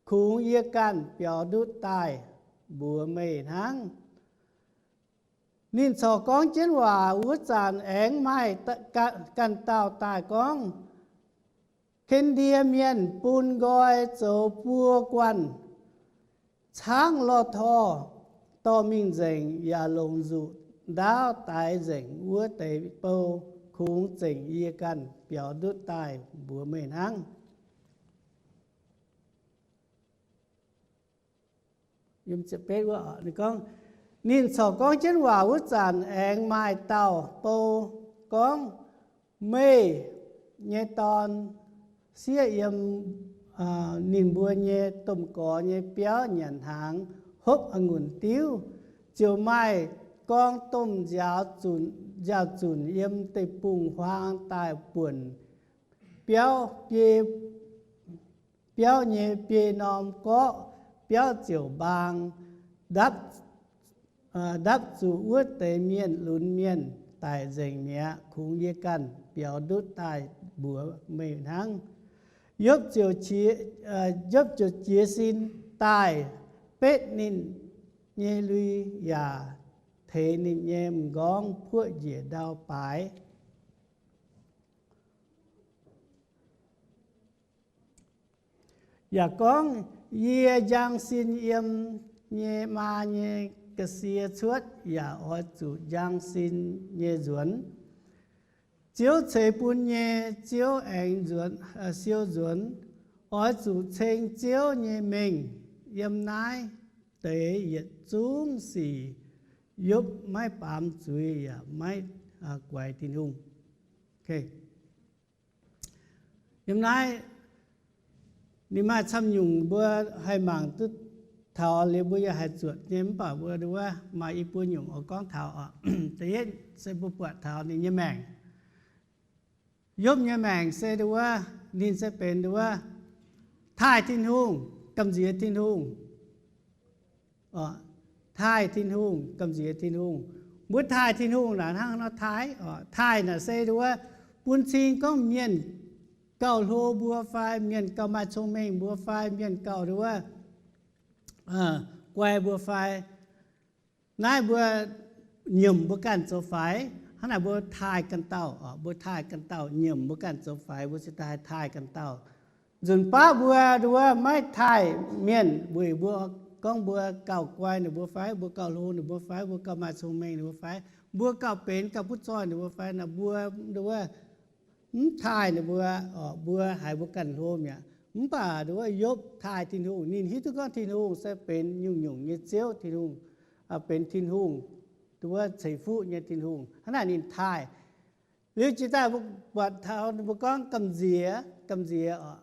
Kungx yie ganh biaux ndutv daaih mbuox meih hnangv. Ninh corc gorngv jienv waac wuov zanc, aengx maaih ganh dauh daaih gorngv, Ken^ndie Mienh bun nqoi zoux buo guanh caangv lorh tor dorh mingh nzengc, yaac longc nzuqc ndaauv daix nzengc wuov deix bou. Kungx zengc yie ganh biaux ndutv daaih mbuox meih hnangv. Yiem ziepc betv wuov ninh gorngv, ninh corc gorngv jienv waac wuov zanc aengx maaih dauh bou gorngv, Meih nyei dorn, sieqv yiem ninh mbuo nyei domh gorx nyei biauv nyanc hnaangx, hopv a'ngunc diuv, ziouc maaih gorng domh nziaaux zunc, nziaaux zunc yiem deic-bung-huaang daaih buonc biauv biei, biauv nyei biei norm gorqv, biauv ziouc mbaang ndapv ndapv zuqc wuov deix mienh lunx mienh daic nzengc mi'aqv. Kungx yie ganh biaux ndutv daaih mbuox meih hnangv. Yopv ziouc, Yopv ziouc jiez sin daaih betv ninh nyei lui yaac teix ninh nyei m'nqorngv puoqv njiec ndau baaix. Yaac gorngv, Yie njang sin yiem nyei maa nyei ga'sie cuotv yaac oix zuqc njang sin nyei nzuonx. Ziouv ceix bun nyei, Ziouv aengx nzuonx, siou nzuonx. Oix zuqc ceng Ziouv nyei mengh. Yiem naaiv deix yietc zungv sic Yopv maiv baamz zuiz yaac maiv guaix Tin-Hungh. Yiem naaiv ninh maaih camv nyungc mbuo haih mangc duqv taux liuz mbuo yaac haih zuotc nyei, mv baac mbuo nduov maaih i buo nyungc oix gorngv taux oc. Da'yietv se mbuo buatc taux ninh nyei maengc. Yopv nyei maengc se nduov, ninh se benx nduov taaih Tin-Hungh, gamh nziex Tin-Hungh. Taaih Tin-Hungh, gamh nziex Tin-Hungh. Mbuo taaih Tin-Hungh naaic hnangv nor taaih oc. Taaih naaic se nduov bun cing gorngv mienh gauh hlo mbuo fai mienh gauh maaih cong-mengh mbuo fai mienh gauh nduov guai mbuo fai. Naaiv mbuo nyiemc mbuo ganh zoux faix, hnangv naaic mbuo taaih ganh dauh oc. Mbuo taaih ganh dauh, nyiemc mbuo ganh zoux faix, mbuo cingx daaih haih taaih ganh dauh. Nzunc baav mbuo nduov maiv taaih mienh weic mbuo gorngv mbuo gauh guai ninh mbuo fai, mbuo gauh hlo ninh mbuo fai, mbuo gauh maaih cong-mengh ninh mbuo fai, mbuo gauh benx gauh butv zoih ninh mbuo fai, naaiv mbuo nduov mv taaih ninh mbuo oc. Mbuo haiz mbuo ganh hlo mi'aqv. Mv baac nduov Yopv taaih Tin-Hungh, ninh hiuv duqv gorngv Tin-Hungh se benx nyungc-nyungc nyei Ziouv. Tin-Hungh benx Tin-Hungh, nduov ceix fuqv nyei Tin-Hungh. Hnangv naaic ninh taaih. Liuz jiex daaih mbuo buatc taux ninh mbuo gorngv gamh nziex, gamh nziex oc.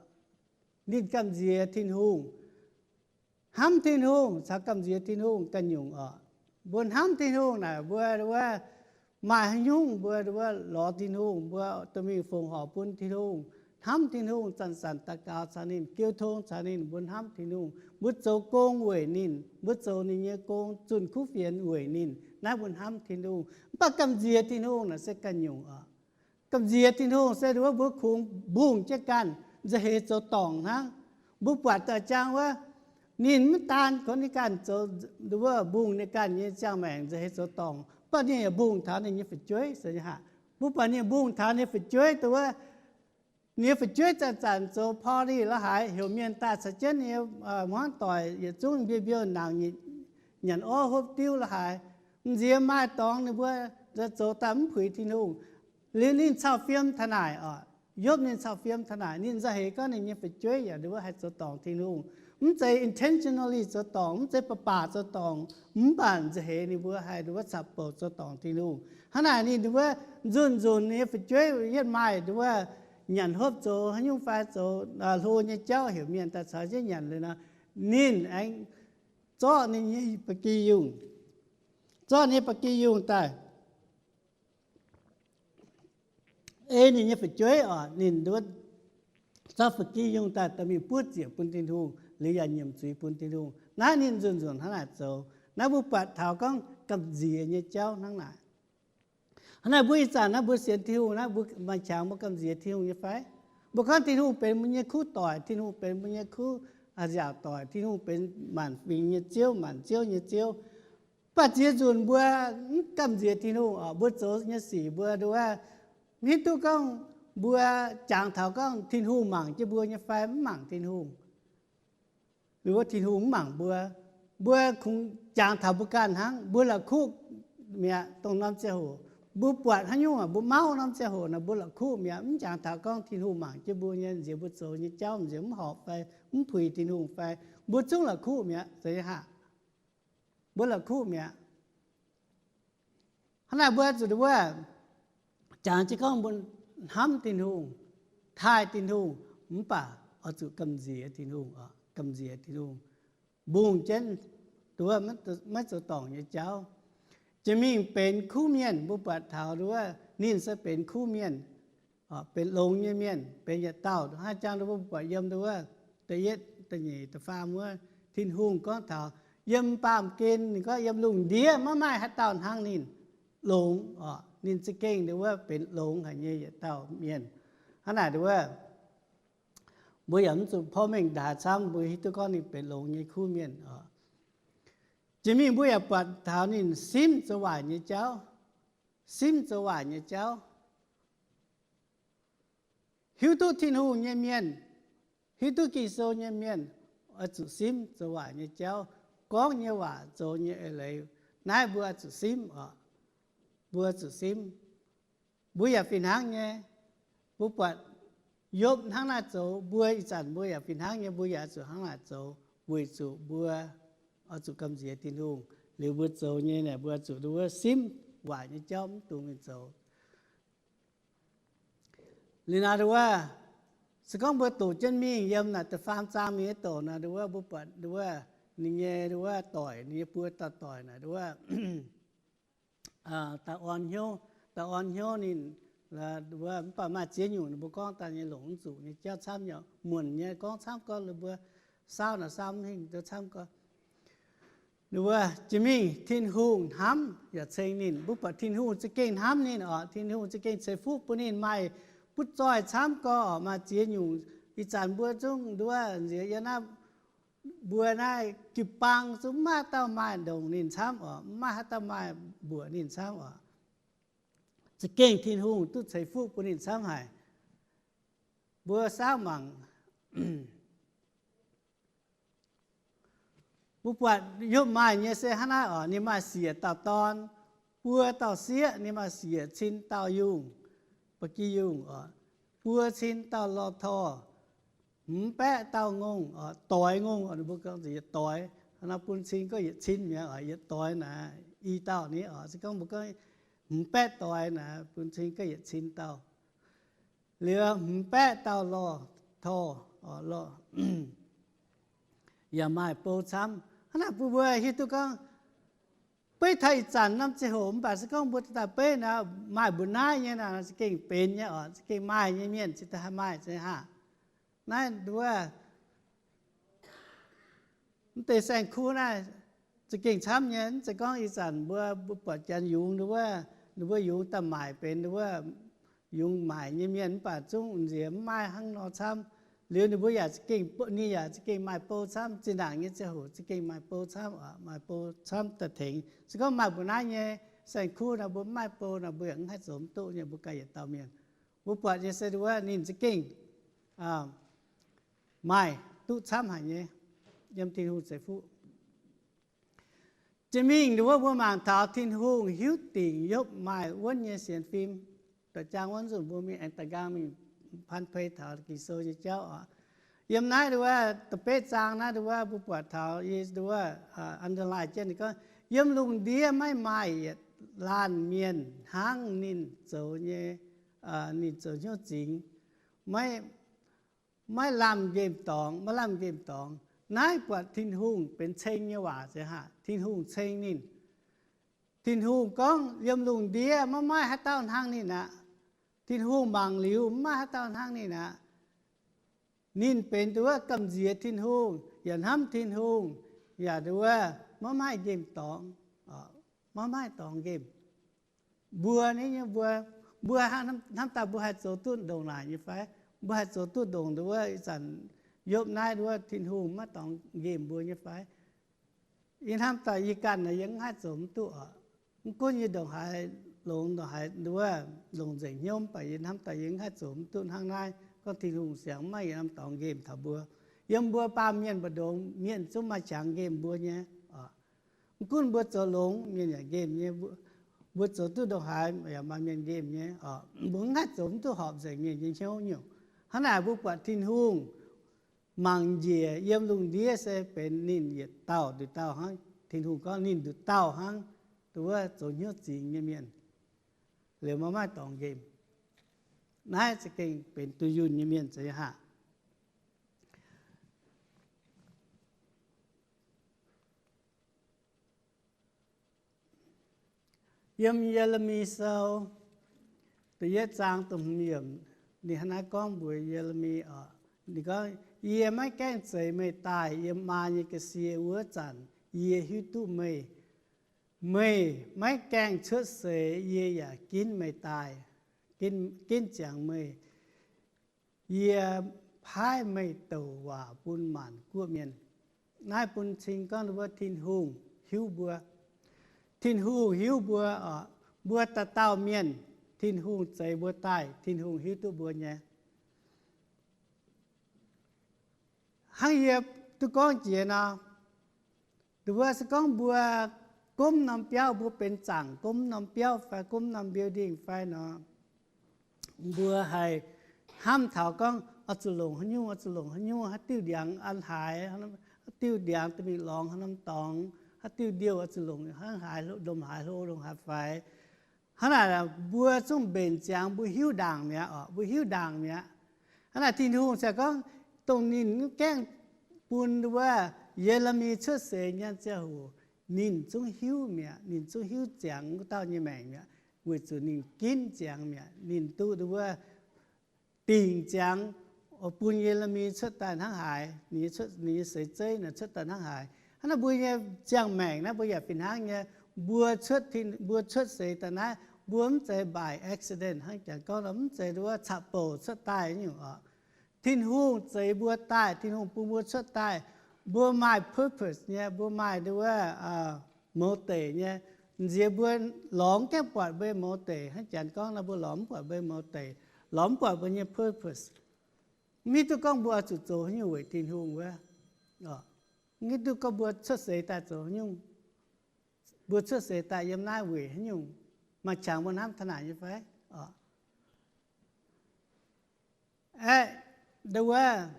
Ninh gamh nziex Tin-Hungh. Hnamv Tin-Hungh caux gamh nziex Tin-Hungh ganh nyungc oc. Mbuo hnamv Tin-Hungh naaic mbuo nduov maaih haaix nyungc mbuo nduov lorz Tin-Hungh, mbuo dorh mingh fongc horc bun Tin-Hungh, hnamv Tin-Hungh, zanc-zanc daux gaux caux ninh, jiu tong caux ninh. Mbuo hnamv Tin-Hungh, mbuo zoux gong weic ninh, mbuo zoux ninh nyei gong, zunh kuv fienx weic ninh. Naaiv mbuo hnamv Tin-Hungh. Mv baac gamh nziex Tin-Hungh naaic se ganh nyungc oc. Gamh nziex Tin-Hungh se nduov mbuo kungx mbungh jienv ganh nza'heix zoux dorngc hnangv. Mbuo buatc daaih jang wuov, ninh mv daan kungx ninh ganh zoux nduov mbungh ninh ganh nyei ziangh maengc nza'heix zoux dorngc, mv baac ninh yaac mbungh taux ninh nyei fu'jueiv se hnangv. Mbuo buatc ninh mbungh taux ninh fu'jueiv nduov, ninh nyei fu'jueiv zanc-zanc zoux party la'haaix, heuc mienh daaih caux jienv ninh nyei hmuangv doic yietc zungv mbiouh mbiouh nangc, nyanc orv hopv diuv la'haaix, m'nziex maaih dorngx ninh mbuo zoux daaih mv puix Tin-Hungh. Liuz ninh cau fiem taux naaic oc. Yopv ninh cau fiem taux naaic, ninh nza'heix gorngv ninh nyei fu'jueiv yaac nduov haih zoux dorngc Tin-Hungh. Mv zeiz intentionally zoux dorngc, mv zeiz baac baac zoux dorngc, mv baac nza'heix ninh mbuo haih nduov caqv-bouc zoux dorngc Tin-Hungh. Hnangv naaic ninh nduov nzunc nzunc ninh nyei fu'jueiv yietv maaih nduov nyanc hopv zoux haaix nyungc fai zoux hlo nyei jauv heuc mienh daaih caux jienv nyanc liuz nor, ninh aengx zorqv ninh nyei ba'gi yungh, zorqv ninh nyei ba'gi yungh daaih ei ninh nyei fu'jueiv oc. Ninh nduov zorqv ba'gi yungh daaih dorh mingh buov ziec bun Tin-Hungh liuz yaac nyiemc zuiz bun Tin-Hungh. Naaiv ninh nzunc nzunc hnangv naaic zoux. Naaiv mbuo buatc taux gorngv gamh nziex nyei jauv hnangv naaic. Hnangv naaic mbuo ih zanc naaiv mbuo sienx Tin-Hungh naaiv, mbuo maaih qangx mbuo gamh nziex Tin-Hungh nyei fai? Mbuo gorngv Tin-Hungh benx mbuo nyei kuv doic, Tin-Hungh benx mbuo nyei kuv nziaauc doic, Tin-Hungh benx maanc fingx nyei Ziouv, maanc ziouv nyei Ziouv. Mv baac ziex nzunc mbuo mv gamh nziex Tin-Hungh oc. Mbuo zoux nyei sic mbuo nduov, mv hiuv duqv gorngv mbuo jangx taux gorngv Tin-Hungh mangc jienv mbuo nyei fai mv mangc Tin-Hungh. Liuz wuov Tin-Hungh mv mangc mbuo. Mbuo kungx jangx taux mbuo ganh hnangv, mbuo la'kuqv mi'aqv. Dongh norm ziangh hoc mbuo buatc haaix nyungc, mbuo mauv norm ziangh hoc naaic mbuo la'kuqv mi'aqv, mv jangx taux gorngv Tin-Hungh mangc jienv mbuo nyei nziex, mbuo zoux nyei jauv nziex mv horpc fai mv puix Tin-Hungh fai, mbuo zungv la'kuqv mi'aqv. Zeiz haac? Mbuo la'kuqv mi'aqv. Hnangv naaic mbuo zuqc nduov wuov, jangx jienv gorngv mbuo hnamv Tin-Hungh, taaih Tin-Hungh, mv baac oix zuqc gamh nziex Tin-Hungh, gamh nziex Tin-Hungh, mbungh jienv nduov wuov maiv zoux dorngc nyei jauv. Jiex mingh benx kuv mienh, mbuo buatc taux nduov wuov ninh se benx kuv mienh, benx longx nyei mienh, benx yietc dauh. Haaix jangx nduov mbuo buatc yiem nduov wuov da'yietv, da'nyeic, da'faam wuov, Tin-Hungh gorngv taux yiem baamh gen, ninh gorngv yiem lungh ndiev maiv maaih haaix dauh hnangv ninh, longx oc. Ninh za'gengh nduov wuov benx longx haic nyei yietc dauh mienh. Hnangv naaic nduov wuov, mbuo yaac mv zuqc porv mengh ndaaix camv, mbuo hiuv duqv gorngv ninh benx longx nyei kuv mienh oc. Jiex mingh mbuo yaac buatc taux ninh simv zoux waaic nyei jauv, simv zoux waaic nyei jauv. Hiuv duqv Tin-Hungh nyei mienh, hiuv duqv Ging-Sou nyei mienh oix zuqc simv zoux waaic nyei jauv, gorngv nyei waac, zoux nyei eix leiz. Naaiv mbuo oix zuqc simv oc. Mbuo zuqc simv. Mbuo yaac fih hnangv nyei. Mbuo buatc Yopv hnangv naaiv zoux, mbuo ih zanc mbuo yaac fih hnangv nyei, mbuo yaac zuqc hnangv naaic zoux, weic zuqc mbuo oix zuqc gamh nziex Tin-Hungh. Liuz mbuo zoux nyei naaic, mbuo zuqc nduov wuov simv waaic nyei jauv, mv dungx mingh zoux. Liuz naaic nduov wuov, se gorngv mbuo doqc jienv mingh yiem naaic da'faam zaang mingh wuov doqc naaic nduov wuov, mbuo buatc nduov wuov ninh nyei nduov wuov doic, ninh nyei buo dauh doic naaic nduov wuov, da'orn hnyouv, da'orn hnyouv ninh, mv baac maaih ziex nyungc ninh mbuo gorngv daaih nyei longc mv zuqc nyei jauv camv nyei, muonc nyei gorngv camv gorngv, ninh mbuo saauv naaic saauv mv hingh camv gorngv. Nduov wuov, jiex mingh Tin-Hungh hnamv yaac ceng ninh. Mbuo buatc Tin-Hungh za'gengh hnamv ninh oc. Tin-Hungh za'gengh ceix fuqv bun ninh maaih butv zoih camv gorngv oc. Maaih ziex nyungc ih zanc mbuo zungv nduov wuov nziex yiem naaiv mbuo naaiv jiu-baang zungv maiv maaih dauh maaih ndongc ninh camv oc, maiv maaih haaix dauh maaih mbuoqc ninh camv oc. Za'gengh Tin-Hungh duqv ceix fuqv bun ninh camv haic. Mbuo saauv mangc, mbuo buatc Yopv maaih nyei se hnangv naaiv oc. Ninh maaih siec dauh dorn, buo dauh sieqv, ninh maaih siec cin dauh yungh, ba'gi yungh oc, buo cin dauh lorh tor, hmz baeqv dauh ngongh oc, doix ngongh oc, ninh mbuo gorngv yietc doix. Hnangv naaiv bun cin gorngv yietc cin mi'aqv oc, yietc doix naaic i dauh ni oc. Se gorngv mbuo gorngv hmz baeqv doix naaic, bun cin gorngv yietc cin dauh. Liuz hmz baeqv dauh lorh tor, yaac maaih bou camv. Hnangv naaic bun mbuo hiuv duqv gorngv beiv taux ih zanc norm ziangh hoc mv baac se gorngv mbuo daaih beiv naaic maaih mbuoqc naaiv nyei naaic, za'gengh benx nyei oc, za'gengh maaih nyei mienh cingx daaih haih maaih cingx haah. Naaiv nduov wuov, mv deix saeng-kuv naaiv za'gengh camv nyei. Mv zeiz gorngv ih zanc mbuo, mbuo buatc janx yungz nduov wuov, ninh mbuo yungz daaih maaic benx nduov wuov yungz maaic nyei mienh mv baac zungv nziex mv maaih hnangv nor camv. Liuz ninh mbuo yaac za'gengh, ninh yaac za'gengh maaih bou camv. Zinh ndaangc nyei ziangh hoc za'gengh maaih bou camv, maaih bou camv daaih tengx. Se gorngv maaih mbuoqc naaiv nyei saeng-kuv naaic, mbuo mv maaih bou naaic, mbuo yaac mv haih zoux mv duqv nyei, mbuo ganh yietc dauh mienh. Mbuo buatc nyei se nduov wuov ninh za'gengh maaih duqv camv haic nyei yiem Tin-Hungh ceix fuqv. Jiex mingh nduov wuov mbuo mangc taux Tin-Hungh hiuv dingc Yopv maaih wuonv nyei sienx fim. Da'jang wuov nzunc mbuo mingh aengx da'nqaang mingh ผ่าน pei taux Ging-Sou nyei jauv oc. Yiem naaiv nduov wuov da'betv zaang naaiv nduov wuov mbuo buatc taux yie nduov wuov underline jienv ninh gorngv, yiem lungh ndiev maiv maaih yietc laanh mienh hnangv ninh zoux nyei, ninh zoux hnyouv zingx, maiv, maiv lamh nqemh dorngx, maiv lamh nqemh dorngx. Naaiv buatc Tin-Hungh benx ceng nyei waac se haah, Tin-Hungh ceng ninh. Tin-Hungh gorngv yiem lungh ndiev maiv maaih haaix dauh hnangv ninh aqv. Tin-Hungh mangc liuz maiv maaih haaix dauh hnangv ninh aqv. Ninh benx nduov wuov gamh nziex Tin-Hungh yaac hnamv Tin-Hungh, yaac nduov wuov maiv maaih nqemh dorngx, maiv maaih dorngx nqemh. Mbuo nyei, mbuo, mbuo hnamv daaih mbuo haih zoux duqv ndongc naaic nyei fai? Mbuo haih zoux duqv ndongc nduov wuov ih zanc Yopv naaiv nduov wuov Tin-Hungh maiv dorngx nqemh mbuo nyei fai? Yie hnamv daaih yie ganh naaic yie mv haih zoux mv duqv oc. Mv gunv yie ndongc haaix longx, ndongc haaix nduov wuov longc nzengc hnyouv, mv baac yie hnamv daaih yie mv haih zoux mv duqv hnangv naaiv, gorngv Tin-Hungh siang maiv yietc norm dorngx nqemh taux mbuo. Yiem mbuo baamh mienh mbu'ndongx mienh zungv maaih qangx nqemh mbuo nyei oc. Mv gunv mbuo zoux longx, mienh yaac nqemh nyei. Mbuo zoux duqv ndongc haaix yaac maaih mienh nqemh nyei oc. Mbuo mv haih zoux mv duqv horpc nzengc mienh nyei hnyouv nyungc. Hnangv naaic mbuo buatc Tin-Hungh mangc njiec yiem lungh ndiev se benx ninh yietc dauh nduqc dauh hnangv. Tin-Hungh gorngv ninh nduqc dauh hnangv, nduqc wuov zoux hnyouv zingx nyei mienh, liuz maiv maaih dorngx nqemh. Naaiv za'gengh benx dunh yunh nyei mienh za'eix haic. Yiem Ye^le^mi Sou da'yietv zaang da'hmz yiemc, ninh hnangv naaiv gorngv mbuox Ye^le^mi oc, ninh gorngv, Yie maiv gaengh zeix meih daaih yiem maa nyei ga'sie wuov zanc, yie hiuv duqv meih. Meih maiv gaengh cuotv seix, yie yaac ginv meih daaih, ginv ziangx meih. Yie paaiv meih douc waac bun maanc guoqv mienh. Naaiv bun cing gorngv wuov Tin-Hungh hiuv mbuo. Tin-Hungh hiuv mbuo oc. Mbuo dauh dauh mienh, Tin-Hungh zeix mbuo daaih, Tin-Hungh hiuv duqv mbuo nyei. Hnangv yie duqv gorngv jiex nor, nduov se gorngv mbuo gomv norm biauv, mbuo benx zaangc gomv norm biauv fai gomv norm building fai nor, mbuo haih hnamv taux gorngv oix zuqc longc haaix nyungc, oix zuqc longc haaix nyungc, haaix diuh ndiangx an haaix, haaix diuh ndiangx daaih mingh lorngx haaix norm dorngx, haaix diuh ndiouh oix zuqc longc hnangv haaix, longc haaix hlo, longc haaix faix. Hnangv naaic mbuo zungv mbenc ziangx mbuo hiuv ndaangc mi'aqv oc, mbuo hiuv ndaangc mi'aqv. Hnangv naaic Tin-Hungh se gorngv dongh ninh mv gaengh bun wuov Ye^le^mi cuotv seix nyei ziangh hoc, ninh zungv hiuv mi'aqv, ninh zungv hiuv ziangx wuov dauh nyei maengc mi'aqv, weic zuqc ninh ginv ziangx mi'aqv. Ninh duqv wuov dingc ziangx bun Ye^le^mi cuotv daaih hnangv haaix, ninh nyei seix zeiv naaic cuotv daaih hnangv haaix. Hnangv naaiv mbuo nyei ziangh maengc naaiv mbuo yaac fih hnangv nyei. Mbuo cuotv, mbuo cuotv seix daaih naaiv, mbuo mv zeiz by accident hnangv janx gorngv nor, mv zeiz wuov caqv-bouc cuotv daaih nyungc oc. Tin-Hungh zeix mbuo daaih, Tin-Hungh bun mbuo cuotv daaih, mbuo maaih purpose nyei, mbuo maaih wuov mouz deic nyei. Nziex mbuo lorz mv gaengh buatc mbuo mouz deic, hnangv janx gorngv nor, mbuo lorz mv buatc mbuo mouz deic, lorz mv buatc mbuo nyei purpose. Mv hiuv duqv gorngv mbuo oix zuqc zoux haaix nyungc weic Tin-Hungh wuov. Mv hiuv duqv gorngv mbuo cuotv seix daaih zoux haaix nyungc, mbuo cuotv seix daaih yiem naaiv weic haaix nyungc, maaih qangx mbuo hnamv taux naaic nyei fai? Aeqv, nduov wuov,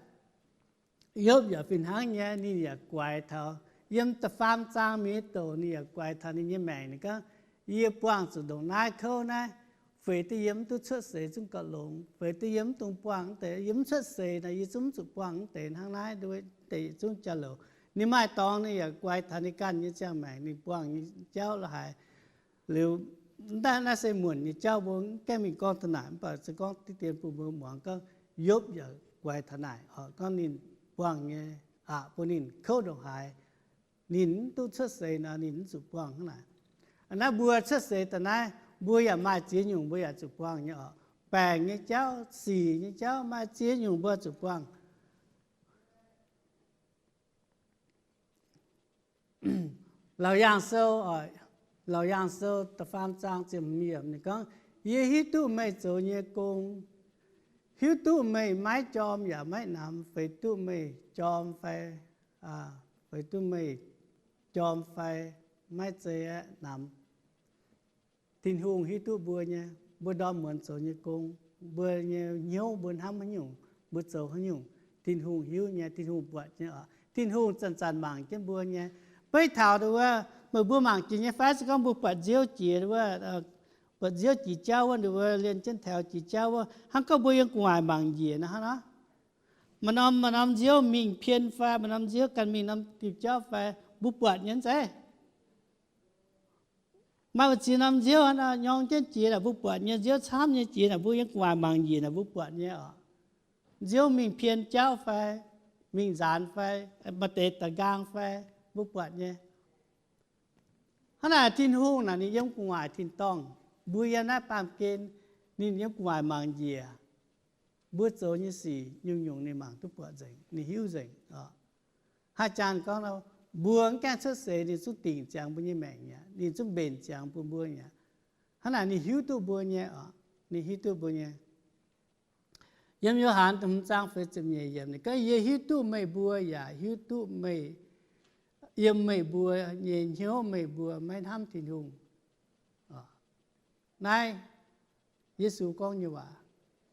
Yopv yaac fih hnangv nyei, ninh yaac guaix taux yiem da'faam zaang mingh douc ninh yaac guaix taux ninh nyei maengc. Ninh gorngv, Yie buangh zuqc ndongc naaiv kouv naaiv, feix duqv yie mv duqv cuotv seix zungv gauh longx, feix duqv yie mv dungx buangh mv deix. Yie mv cuotv seix nor, yie zungv mv zuqc buangh mv deix hnangv naaiv, deix zungv jauv-louc. Ninh maaih dorngx ninh yaac guaix taux ninh ganh nyei ziangh maengc ninh buangh nyei jauv la'haaix. Liuz, naaiv se muonc nyei jauv, mbuo mv gaengh mingh gorngv taux naaic, mv baac se gorngv diqv dien bun mbuo muangx gorngv Yopv yaac guaix taux naaic, gorngv ninh buangh nyei aqc bun ninh kouv ndongc haaix, ninh mv duqv cuotv seix nor, ninh mv zuqc buangh hnangv naaic. Naaiv mbuo cuotv seix daaih naaiv, mbuo yaac maaih ziex nyungc mbuo yaac zuqc buangh nyei oc. Baengc nyei jauv, sic nyei jauv, maaih ziex nyungc mbuo zuqc buangh. Laauc Yaangh Sou, Laauc Yaangh Sou da'faam zaang ziepc hmz yiemc ninh gorngv, Yie hiuv duqv meih zoux nyei gong, hiuv duqv meih maiv jorm yaac maiv namx, feix duqv meih jorm fai, feix duqv meih jorm fai maiv zeiz aeqv, namx. Tin-Hungh hiuv duqv mbuo nyei, mbuo ndorm muonz zoux nyei gong, mbuo nyei hnyouv, mbuo hnamv haaix nyungc, mbuo zoux haaix nyungc, Tin-Hungh hiuv nyei, Tin-Hungh buatc nyei oc. Tin-Hungh zanc-zanc mangc jienv mbuo nyei. Beiv taux nduov wuov, meih mbuo mangc jiex nyei fai? Se gorngv mbuo buatc nziouv jiex wuov, buatc nziouv jiex jauv wuov, nduov wuov, lienh jienv taux jiex jauv wuov, hnangv gorngv mbuo yiem gu'nguaaic mangc njiec nor, hnangv nor, maaih norm, maaih norm nziouv mingh pien fai maaih norm nziouv ganh mingh norm diuh jauv fai, mbuo buatc nyei mv zeiz? Maaih ziex norm nziouv nyorng jienv jiex naaic, mbuo buatc nyei. Nziouv camv nyei jiex naaic, mbuo yiem gu'nguaaic mangc njiec naaic, mbuo buatc nyei oc. Nziouv mingh pien jauv fai, mingh nzaanx fai, maaih deix da'nqaang fai, mbuo buatc nyei. Hnangv naaic Tin-Hungh naaic ninh yiem gu'nguaaic tin-dorngh, mbuo yiem naaiv baamh gen, ninh yiem gu'nguaaic mangc njiec. Mbuo zoux nyei sic nyungc-nyungc ninh mangc duqv buatc nzengc, ninh hiuv nzengc. Haaix zanc gorngv nor, mbuo mv gaengh cuotv seix ninh zungv dingc ziangx mbuo nyei maengc mi'aqv, ninh zungv mbenc ziangx bun mbuo mi'aqv. Hnangv naaic ninh hiuv duqv mbuo nyei oc, ninh hiuv duqv mbuo nyei. Yiem Yo^han hmz zaang feix ziepc nyeic yiemc ninh gorngv, Yie hiuv duqv meih mbuo yaac hiuv duqv meih, yiem meih mbuo nyei hnyouv meih mbuo maiv hnamv Tin-Hungh. Naaiv Yesu gorngv nyei waac.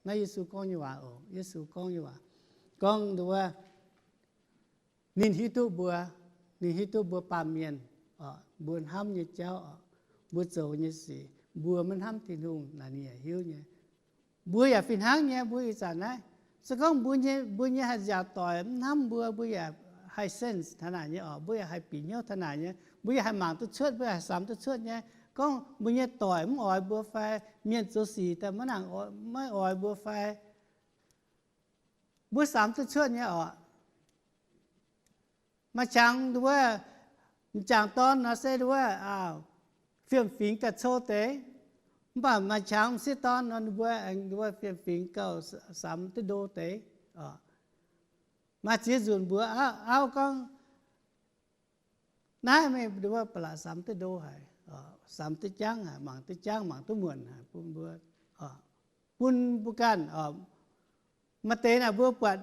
Naaiv Yesu gorngv nyei waac oc. Yesu gorngv nyei waac, gorngv nduov wuov, ninh hiuv duqv mbuo, ninh hiuv duqv mbuo baamh mienh. mbuo hnamv nyei jauv, mbuo zoux nyei sic, mbuo maiv hnamv Tin-Hungh naaic ninh yaac hiuv nyei. Mbuo yaac fih hnangv nyei, mbuo ih zanc naaiv, se gorngv mbuo nyei, mbuo nyei haih nziaauc doic mv hnamv mbuo, mbuo yaac haih sense taux naaic nyei oc, mbuo yaac haih bieqc hnyouv taux naaic nyei, mbuo yaac haih mangc duqv cuotv, mbuo haih samx duqv cuotv nyei. Gorngv mbuo nyei doic mv oix mbuo fai mienh zoux sic daaih maiv nangc, maiv oix mbuo fai, mbuo samx duqv cuotv nyei oc. Maaih qangx nduov, m'jangc dorn nor se nduov, fiem-fingx gauh cou deix, mv baac maaih qangx m'sieqv dorn nor ninh mbuo aengx nduov fiem-fingx gauh samx duqv ndo deix. Maaih ziex nzunc mbuox auv gorngv, naaiv meih nduov ba'laqc samx duqv ndo haic, samx duqv jangv haic, mangc duqv jangv, mangc duqv muonc haic bun mbuo, bun mbuo ganh. Maaih deix naaic mbuo buatc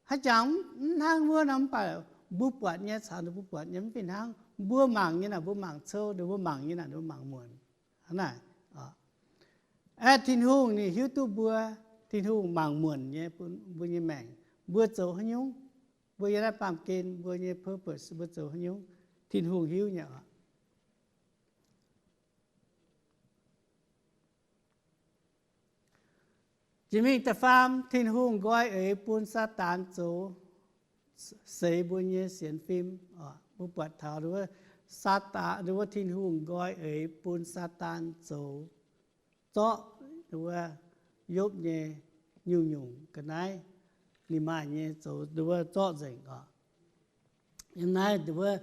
haaix jangx mv hnangv wuov nor, mv baac mbuo buatc nyei caux ninh mbuo buatc nyei mv fih hnangv. Mbuo mangc nyei naaic mbuo mangc cou, ninh mbuo mangc nyei naaic ninh mbuo mangc muonc. Hnangv naaic, aeqv, Tin-Hungh ninh hiuv duqv mbuo, Tin-Hungh mangc muonc nyei bun mbuo nyei maengc, mbuo zoux haaix nyungc, mbuo yiem naaiv baamh gen mbuo nyei purpose mbuo zoux haaix nyungc, Tin-Hungh hiuv nyei oc. Jiex mingh da'faam, Tin-Hungh nqoi eix bun Saadaan zoux seix mbuo nyei sienx fim. Mbuo buatc taux, Saadaan, Tin-Hungh nqoi eix bun Saadaan zoux zorqv Yopv nyei nyungc-nyungc ga'naaiv, ninh maaih nyei zoux zorqv nzengc oc. Yiem naaiv wuov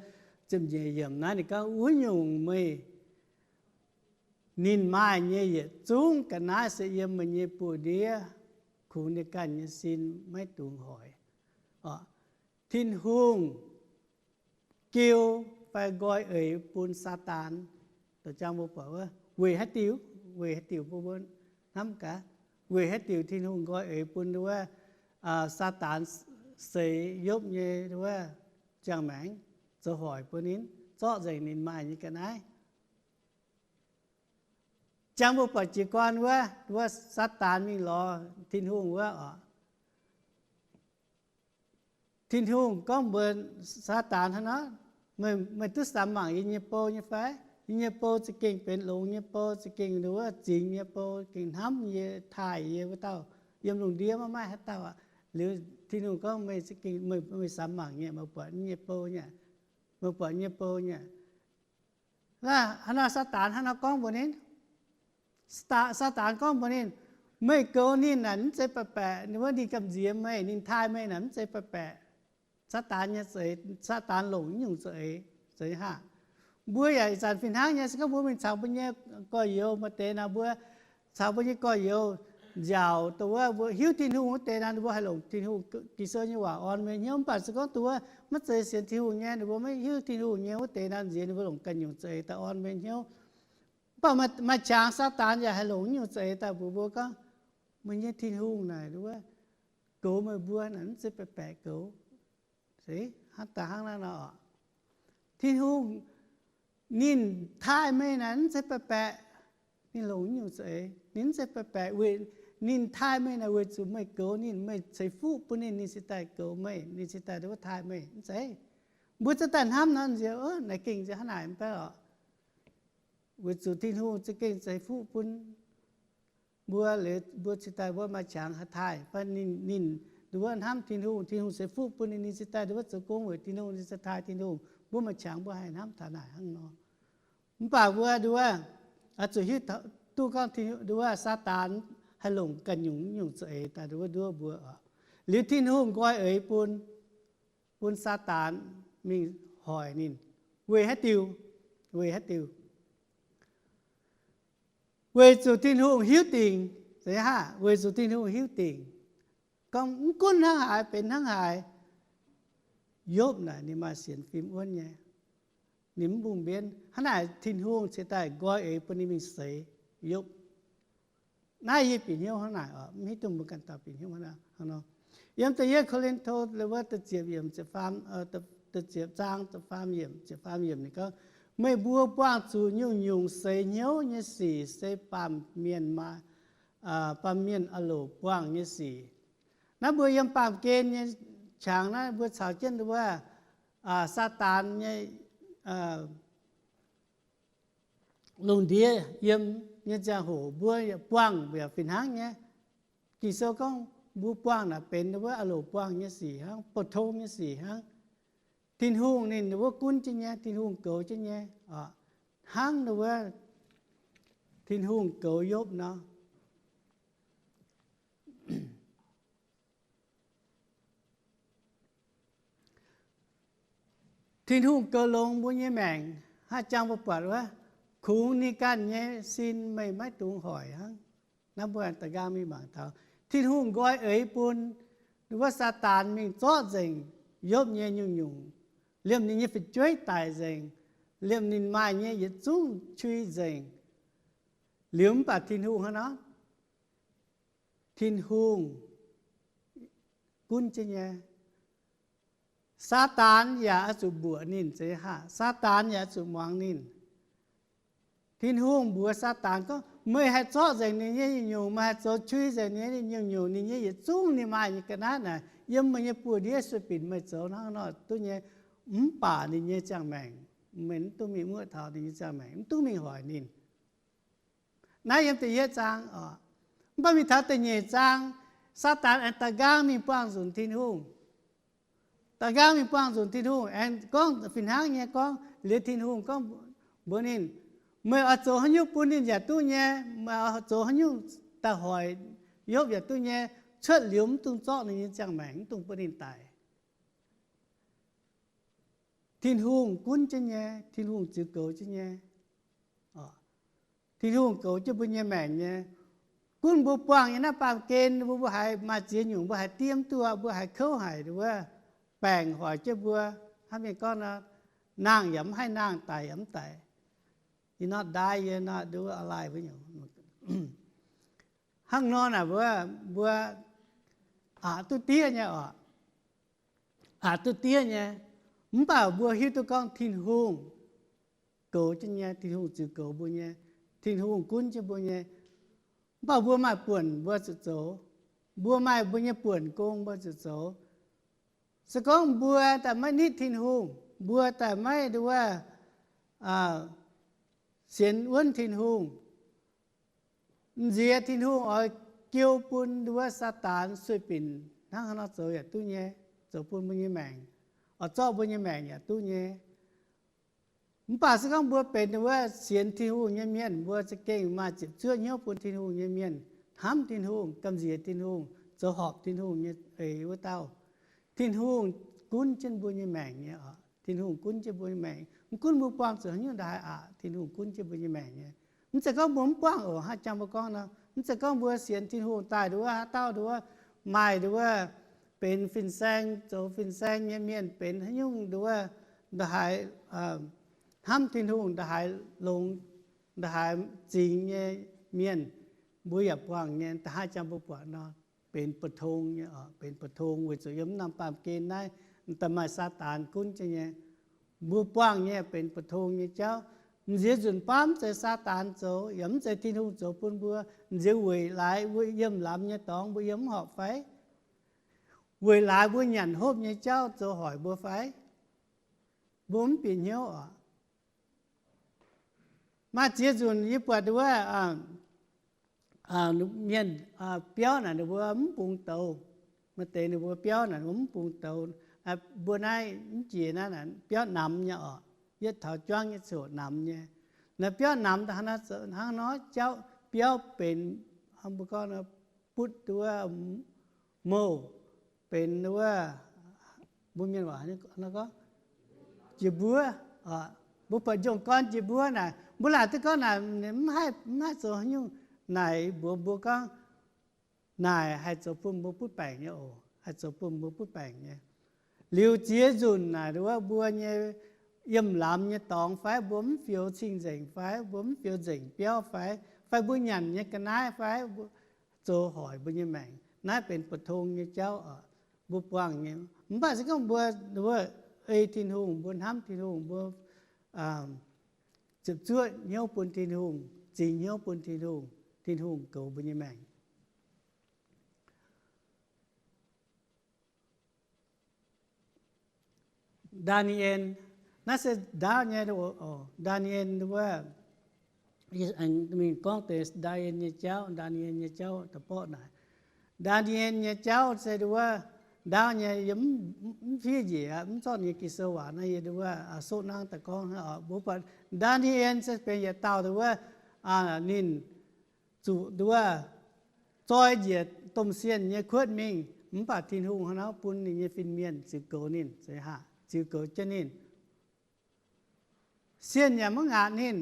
ziepc nyeic yiemc naaiv ninh gorngv, wuov nyungc meih, ninh maaih nyei yietc zungv ga'naaiv se yiem meih nyei buoz-ndiev kungx ninh ganh nyei sin maiv dungx hoic. Tin-Hungh jiu fai nqoi eix bun Saadaan. Weic haaix diuc? Weic haaix diuc mbuo hnamv gaax, weic haaix diuc Tin-Hungh nqoi eix bun wuov Saadaan seix Yopv nyei wuov ziangh maengc, zoux hoic bun ninh, zorqv nzengc ninh maaih nyei ga'naaiv? Jangx mbuo buatc jiez gorn wuov, wuov Saadaan mingh lorz Tin-Hungh wuov oc. Tin-Hungh gorngv mbuox Saadaan hnangv nor, meih duqv samx mangc yie nyei bou nyei fai? Yie nyei bou za'gengh benx longx nyei bou, za'gengh wuov zingx nyei bou, gengh hnamv yie, taaih yie wuov dauh. Yiem lungh ndiev maiv maaih haaix dauh aqv. Liuz Tin-Hungh gorngv, meih, meih samx mangc nyei, meih buatc yie nyei bou nyei, meih buatc yie nyei bou nyei. Hnangv nor Saadaan hnangv nor gorngv mbuox ninh, Saadaan gorngv mbuox ninh, meih goux ninh naaic mv zeiz baeqc baeqc, ninh wuov ninh gamh nziex meih, ninh taaih meih naaic mv zeiz baeqc baeqc. Saadaan nyei za'eix, Saadaan longc nyungc za'eix, za'eix haav. Mbuo yaac ih zanc fih hnangv nyei, se gorngv mbuo mingh caux mbuo nyei gorx-youz maaih deix naaic, mbuo caux mbuo nyei gorx-youz nziaauc dongh wuov mbuo hiuv Tin-Hungh wuov deix naaic, ninh mbuo haih longc Tin-Hungh, Ging-Sou nyei waac orn mbuo hnyouv. Mv baac se gorngv dongh wuov maiv zeiz sienx Tin-Hungh nyei, ninh mbuo maiv hiuv Tin-Hungh nyei wuov deix naaic nziex, ninh mbuo longc ganh nyungc za'eix daaih orn mbuo hnyouv. Mv baac maaih qangx Saadaan yaac haih longc nyungc za'eix daaih mbuox mbuo gorngv, meih nyei Tin-Hungh naaic wuov goux meih mbuo naaic mv zeiz baeqc baeqc goux. Se hnangv daaih hnangv naaiv nor, Tin-Hungh ninh taaih meih naaic mv zeiz baeqc baeqc. Ninh longc nyungc za'eix, ninh mv zeiz baeqc baeqc weic ninh taaih meih naaic weic zuqc meih goux ninh, meih ceix fuqv bun ninh, ninh cingx daaih goux meih, ninh cingx daaih wuov taaih meih, mv zeiz. Mbuo za'gengh daaih hnamv nor nziex, naaic gengh nziex hnangv naaic mv baac oc, weic zuqc Tin-Hungh za'gengh ceix fuqv bun mbuo, liuz mbuo cingx daaih wuov maaih qangx haih taaih fai ninh, ninh wuov hnamv Tin-Hungh, Tin-Hungh ceix fuqv bun ninh, ninh cingx daaih wuov zoux gong weic Tin-Hungh, ninh cingx taaih Tin-Hungh. Mbuo maaih qangx mbuo haih hnamv taux naaic hnangv nor. Mv baac mbuo nduov, zuqc hiuv duqv gorngv nduov Saadaan haih longc ganh nyungc nyungc za'eix daaih nduov nduov mbuo oc. Liuz Tin-Hungh nqoi eix bun, bun Saadaan mingh hoic ninh. Weic haaix diuc? Weic haaix diuc? Weic zuqc Tin-Hungh hiuv dingc. Weic zuqc Tin-Hungh hiuv dingc gorngv mv gunv hnangv haaix benx hnangv haaix, Yopv naaic ninh maaih sienx fim wuonv nyei. Ninh mv mbungh mbienv. Hnangv naaic Tin-Hungh cingx daaih nqoi eix bun ninh mingh seix Yopv. Naaiv yie bieqc hnyouv hnangv naaic oc, mv hiuv duqv mbuo ganh dauh bieqc hnyouv hnangv nor. Yiem da'yietv Ko^lin^to wuov da'ziepc yiemc, da'ziepc zaang, da'faam yiemc, ziepc faam yiemc ninh gorngv, meih mbuo buangh zuqc nyungc-nyungc seix hnyouv nyei sic se baamh mienh, baamh mienh aah loc buangh nyei sic. Naaiv mbuo yiem baamh gen nyei qangx naaiv mbuo caux jienv wuov Saadaan nyei, lungh ndiev yiem nyei ziangh hoc mbuo yaac buangh yaac fih hnangv nyei. Ging-Sou gorngv mbuo buangh naaic benx wuov aah loc buangh nyei sic hnangv, pou-tong nyei sic hnangv. Tin-Hungh ninh wuov gunv jienv nyei, Tin-Hungh goux jienv nyei, hnangv wuov Tin-Hungh goux Yopv nor. Tin-Hungh goux longx mbuo nyei maengc, haih jangx mbuo buatc wuov, kungx ninh ganh nyei sin meih maiv dungx hoic hnangv. Naaiv mbuo da'nqaang mingh mangc taux Tin-Hungh nqoi eix bun wuov Saadaan mingh zorqv nzengc Yopv nyei nyungc-nyungc, liemh ninh nyei fu'jueiv daic nzengc, liemh ninh maaih nyei yietc zungv qui nzengc. Liuz mv baac Tin-Hungh hnangv nor, Tin-Hungh gunv jienv nyei. Saadaan yaac oix zuqc mbuoqc ninh zeiz haac, Saadaan yaac oix zuqc muangx ninh. Tin-Hungh mbuox Saadaan gorngv, meih haih zorqv nzengc ninh nyei nyungc-nyungc, meih haih zoux qui nzengc ninh nyei nyungc-nyungc, ninh nyei yietc zungv ninh maaih nyei ga'naaiv naaic, yiem meih nyei buoz-ndiev sueih binc meih zoux hnangv nor duqv nyei. Mv baac ninh nyei ziangh maengc, meih mv dungx mingh muoqv taux ninh nyei ziangh maengc, mv dungx mingh hoic ninh. Naaiv yiem da'yietv zaang oc. Mv baac mingh taux da'nyeic zaang, Saadaan aengx da'nqaang mingh buangh nzunc Tin-Hungh. Da'nqaang mingh buangh nzunc Tin-Hungh, aengx gorngv fih hnangv nyei gorngv liuz Tin-Hungh gorngv mbuox ninh, meih oix zoux haaix nyungc bun ninh yaac duqv nyei, meih oix zoux haaix nyungc daaih hoic Yopv yaac duqv nyei, cuotv liuz mv dungx zorqv ninh nyei ziangh maengc, mv dungx bun ninh daic. Tin-Hungh gunv jienv nyei, Tin-Hungh ziux goux jienv nyei. Tin-Hungh goux jienv mbuo nyei maengc nyei. Gunv mbuo buangh nyei naaiv baamh gen, mbuo, mbuo haiz maaih ziex nyungc, mbuo haiz diev mv duqv, mbuo haiz kouv haic wuov, baengc hoic jienv mbuo. Hnangv mienh gorngv nor, nangh yaac mv haih nangh, daic yaac mv daic. Ih nor die, ih nor nduov, alive wuov nyungc. Hnangv nor naaic mbuo, mbuo aqc duqv diev nyei oc. Aqc duqv diev nyei. Mv baac mbuo hiuv duqv gorngv Tin-Hungh goux jienv nyei, Tin-Hungh ziux goux mbuo nyei, Tin-Hungh gunv jienv mbuo nyei. Mv baac mbuo maaih buonc mbuo zuqc zoux. Mbuo maaih mbuo nyei buonc gong mbuo zuqc zoux. Se gorngv mbuo daaih maiv nitv Tin-Hungh, mbuo daaih maiv nduov, sienx wuonv Tin-Hungh, m'nziex Tin-Hungh oix jiu bun nduov Saadaan sueih binc hnangv haaix nor zoux yaac duqv nyei, zoux bun mbuo nyei maengc, oix zorqv mbuo nyei maengc yaac duqv nyei. Mv baac se gorngv mbuo benx wuov sienx Tin-Hungh nyei mienh, mbuo za'gengh maaih ziepc zuoqv hnyouv bun Tin-Hungh nyei mienh, hnamv Tin-Hungh, gamh-nziex Tin-Hungh, zoux horpc Tin-Hungh nyei eix wuov dauh, Tin-Hungh gunv jienv mbuo nyei maengc nyei oc. Tin-Hungh gunv jienv mbuo nyei maengc. Mv gunv mbuo buangh zuqc haaix nyungc ndaaih aqc, Tin-Hungh gunv jienv mbuo nyei maengc nyei. Mv zeiz gorngv mbuo mv buangh oc. Hnangv jang mbuo gorngv nor, mv zeiz gorngv mbuo sienx Tin-Hungh daaih nduov haaix dauh nduov, maaih nduov benx fin-saeng, zoux fin-saeng nyei mienh, benx haaix nyungc nduov, ndaaih haaix, hnamv Tin-Hungh, ndaaih haaix longx, ndaaih haaix zingx nyei mienh, mbuo yaac buangh nyei. Da'haav jang mbuo buatc nor, benx bu tong nyei, benx bu tong weic zuqc yiem naaiv norm baamh gen naaiv da'maaih Saadaan gunv jienv nyei. Mbuo buangh nyei benx bu tong nyei jauv. M'nziex nzunc baamv mv zeiz Saadaan zoux, yaac mv zeiz Tin-Hungh zoux bun mbuo. M'nziex weic laaix mbuo yiem lamz nyei dorngx mbuo yiem mv horpc fai? Weic laaix mbuo nyanc hopv nyei jauv zoux hoic mbuo fai? Mbuo mv bieqc hnyouv oc. Maaih ziex nzunc yie buatc wuov mienh biauv naaic ninh mbuo mv bungx douz. Maaih deix ninh mbuo biauv naaic ninh mbuo mv bungx douz. Mbuo naaiv mv jiex naaiv biauv namx nyei oc. Yietv taux juangv nyei ziouc namx nyei. Naaiv biauv namx hnangv nor jauv biauv benx, mbuo gorngv butv wuov mouh, benx wuov, mbuo mienh waac gorngv jiex mbuov. Mbuo buatc njongh gorn jiex mbuov naaic, mbuo laaic duqv gorngv naaic mv haih zoux haaix nyungc. Naaic mbuox mbuo gorngv naaic haih zoux bun mbuo butv baengc nyei oc. Haih zoux bun mbuo butv baengc nyei. Liuz ziex nzunc naaic wuov mbuo nyei yiem lamz nyei dorngx fai mbuo mv fioux cing-nzengc fai mbuo mv fioux nzengc biauv fai, fai mbuo nyanc nyei ga'naaiv fai zoux hoic mbuo nyei maengc. Naaiv benx bu tong nyei jauv oc. Mbuo buangh nyei. Mv baac se gorngv mbuo, mbuo ei Tin-Hungh, mbuo hnamv Tin-Hungh, mbuo ziepc zuoqv hnyouv bun Tin-Hungh, zingx hnyouv bun Tin-Hungh, Tin-Hungh goux mbuo nyei maengc. Ndaa^ni^en, naaiv se ndaauv nyei, Ndaa^ni^en wuov, Aengx mingh gorngv deix Ndaa^ni^en nyei jauv, Ndaa^ni^en nyei jauv da'borqv naaic. Ndaa^ni^en nyei jauv se nduov, ndaauv nyei, yiem mv fiev njiec, mv zorqv nyei Ging-Sou waac naaiv, yie nduov, soqv nangv daaih gorngv hnangv oc. Mbuo buatc Ndaa^ni^en se benx yietc dauh nduov, ninh zuqc nduov zoi njiec domh sienh nyei kuotv mingh, mv baac Tin-Hungh hnangv naaiv bun ninh nyei fin-mienh ziux goux ninh, ziux goux jienv ninh. Sienh yaac maiv ngaatc ninh.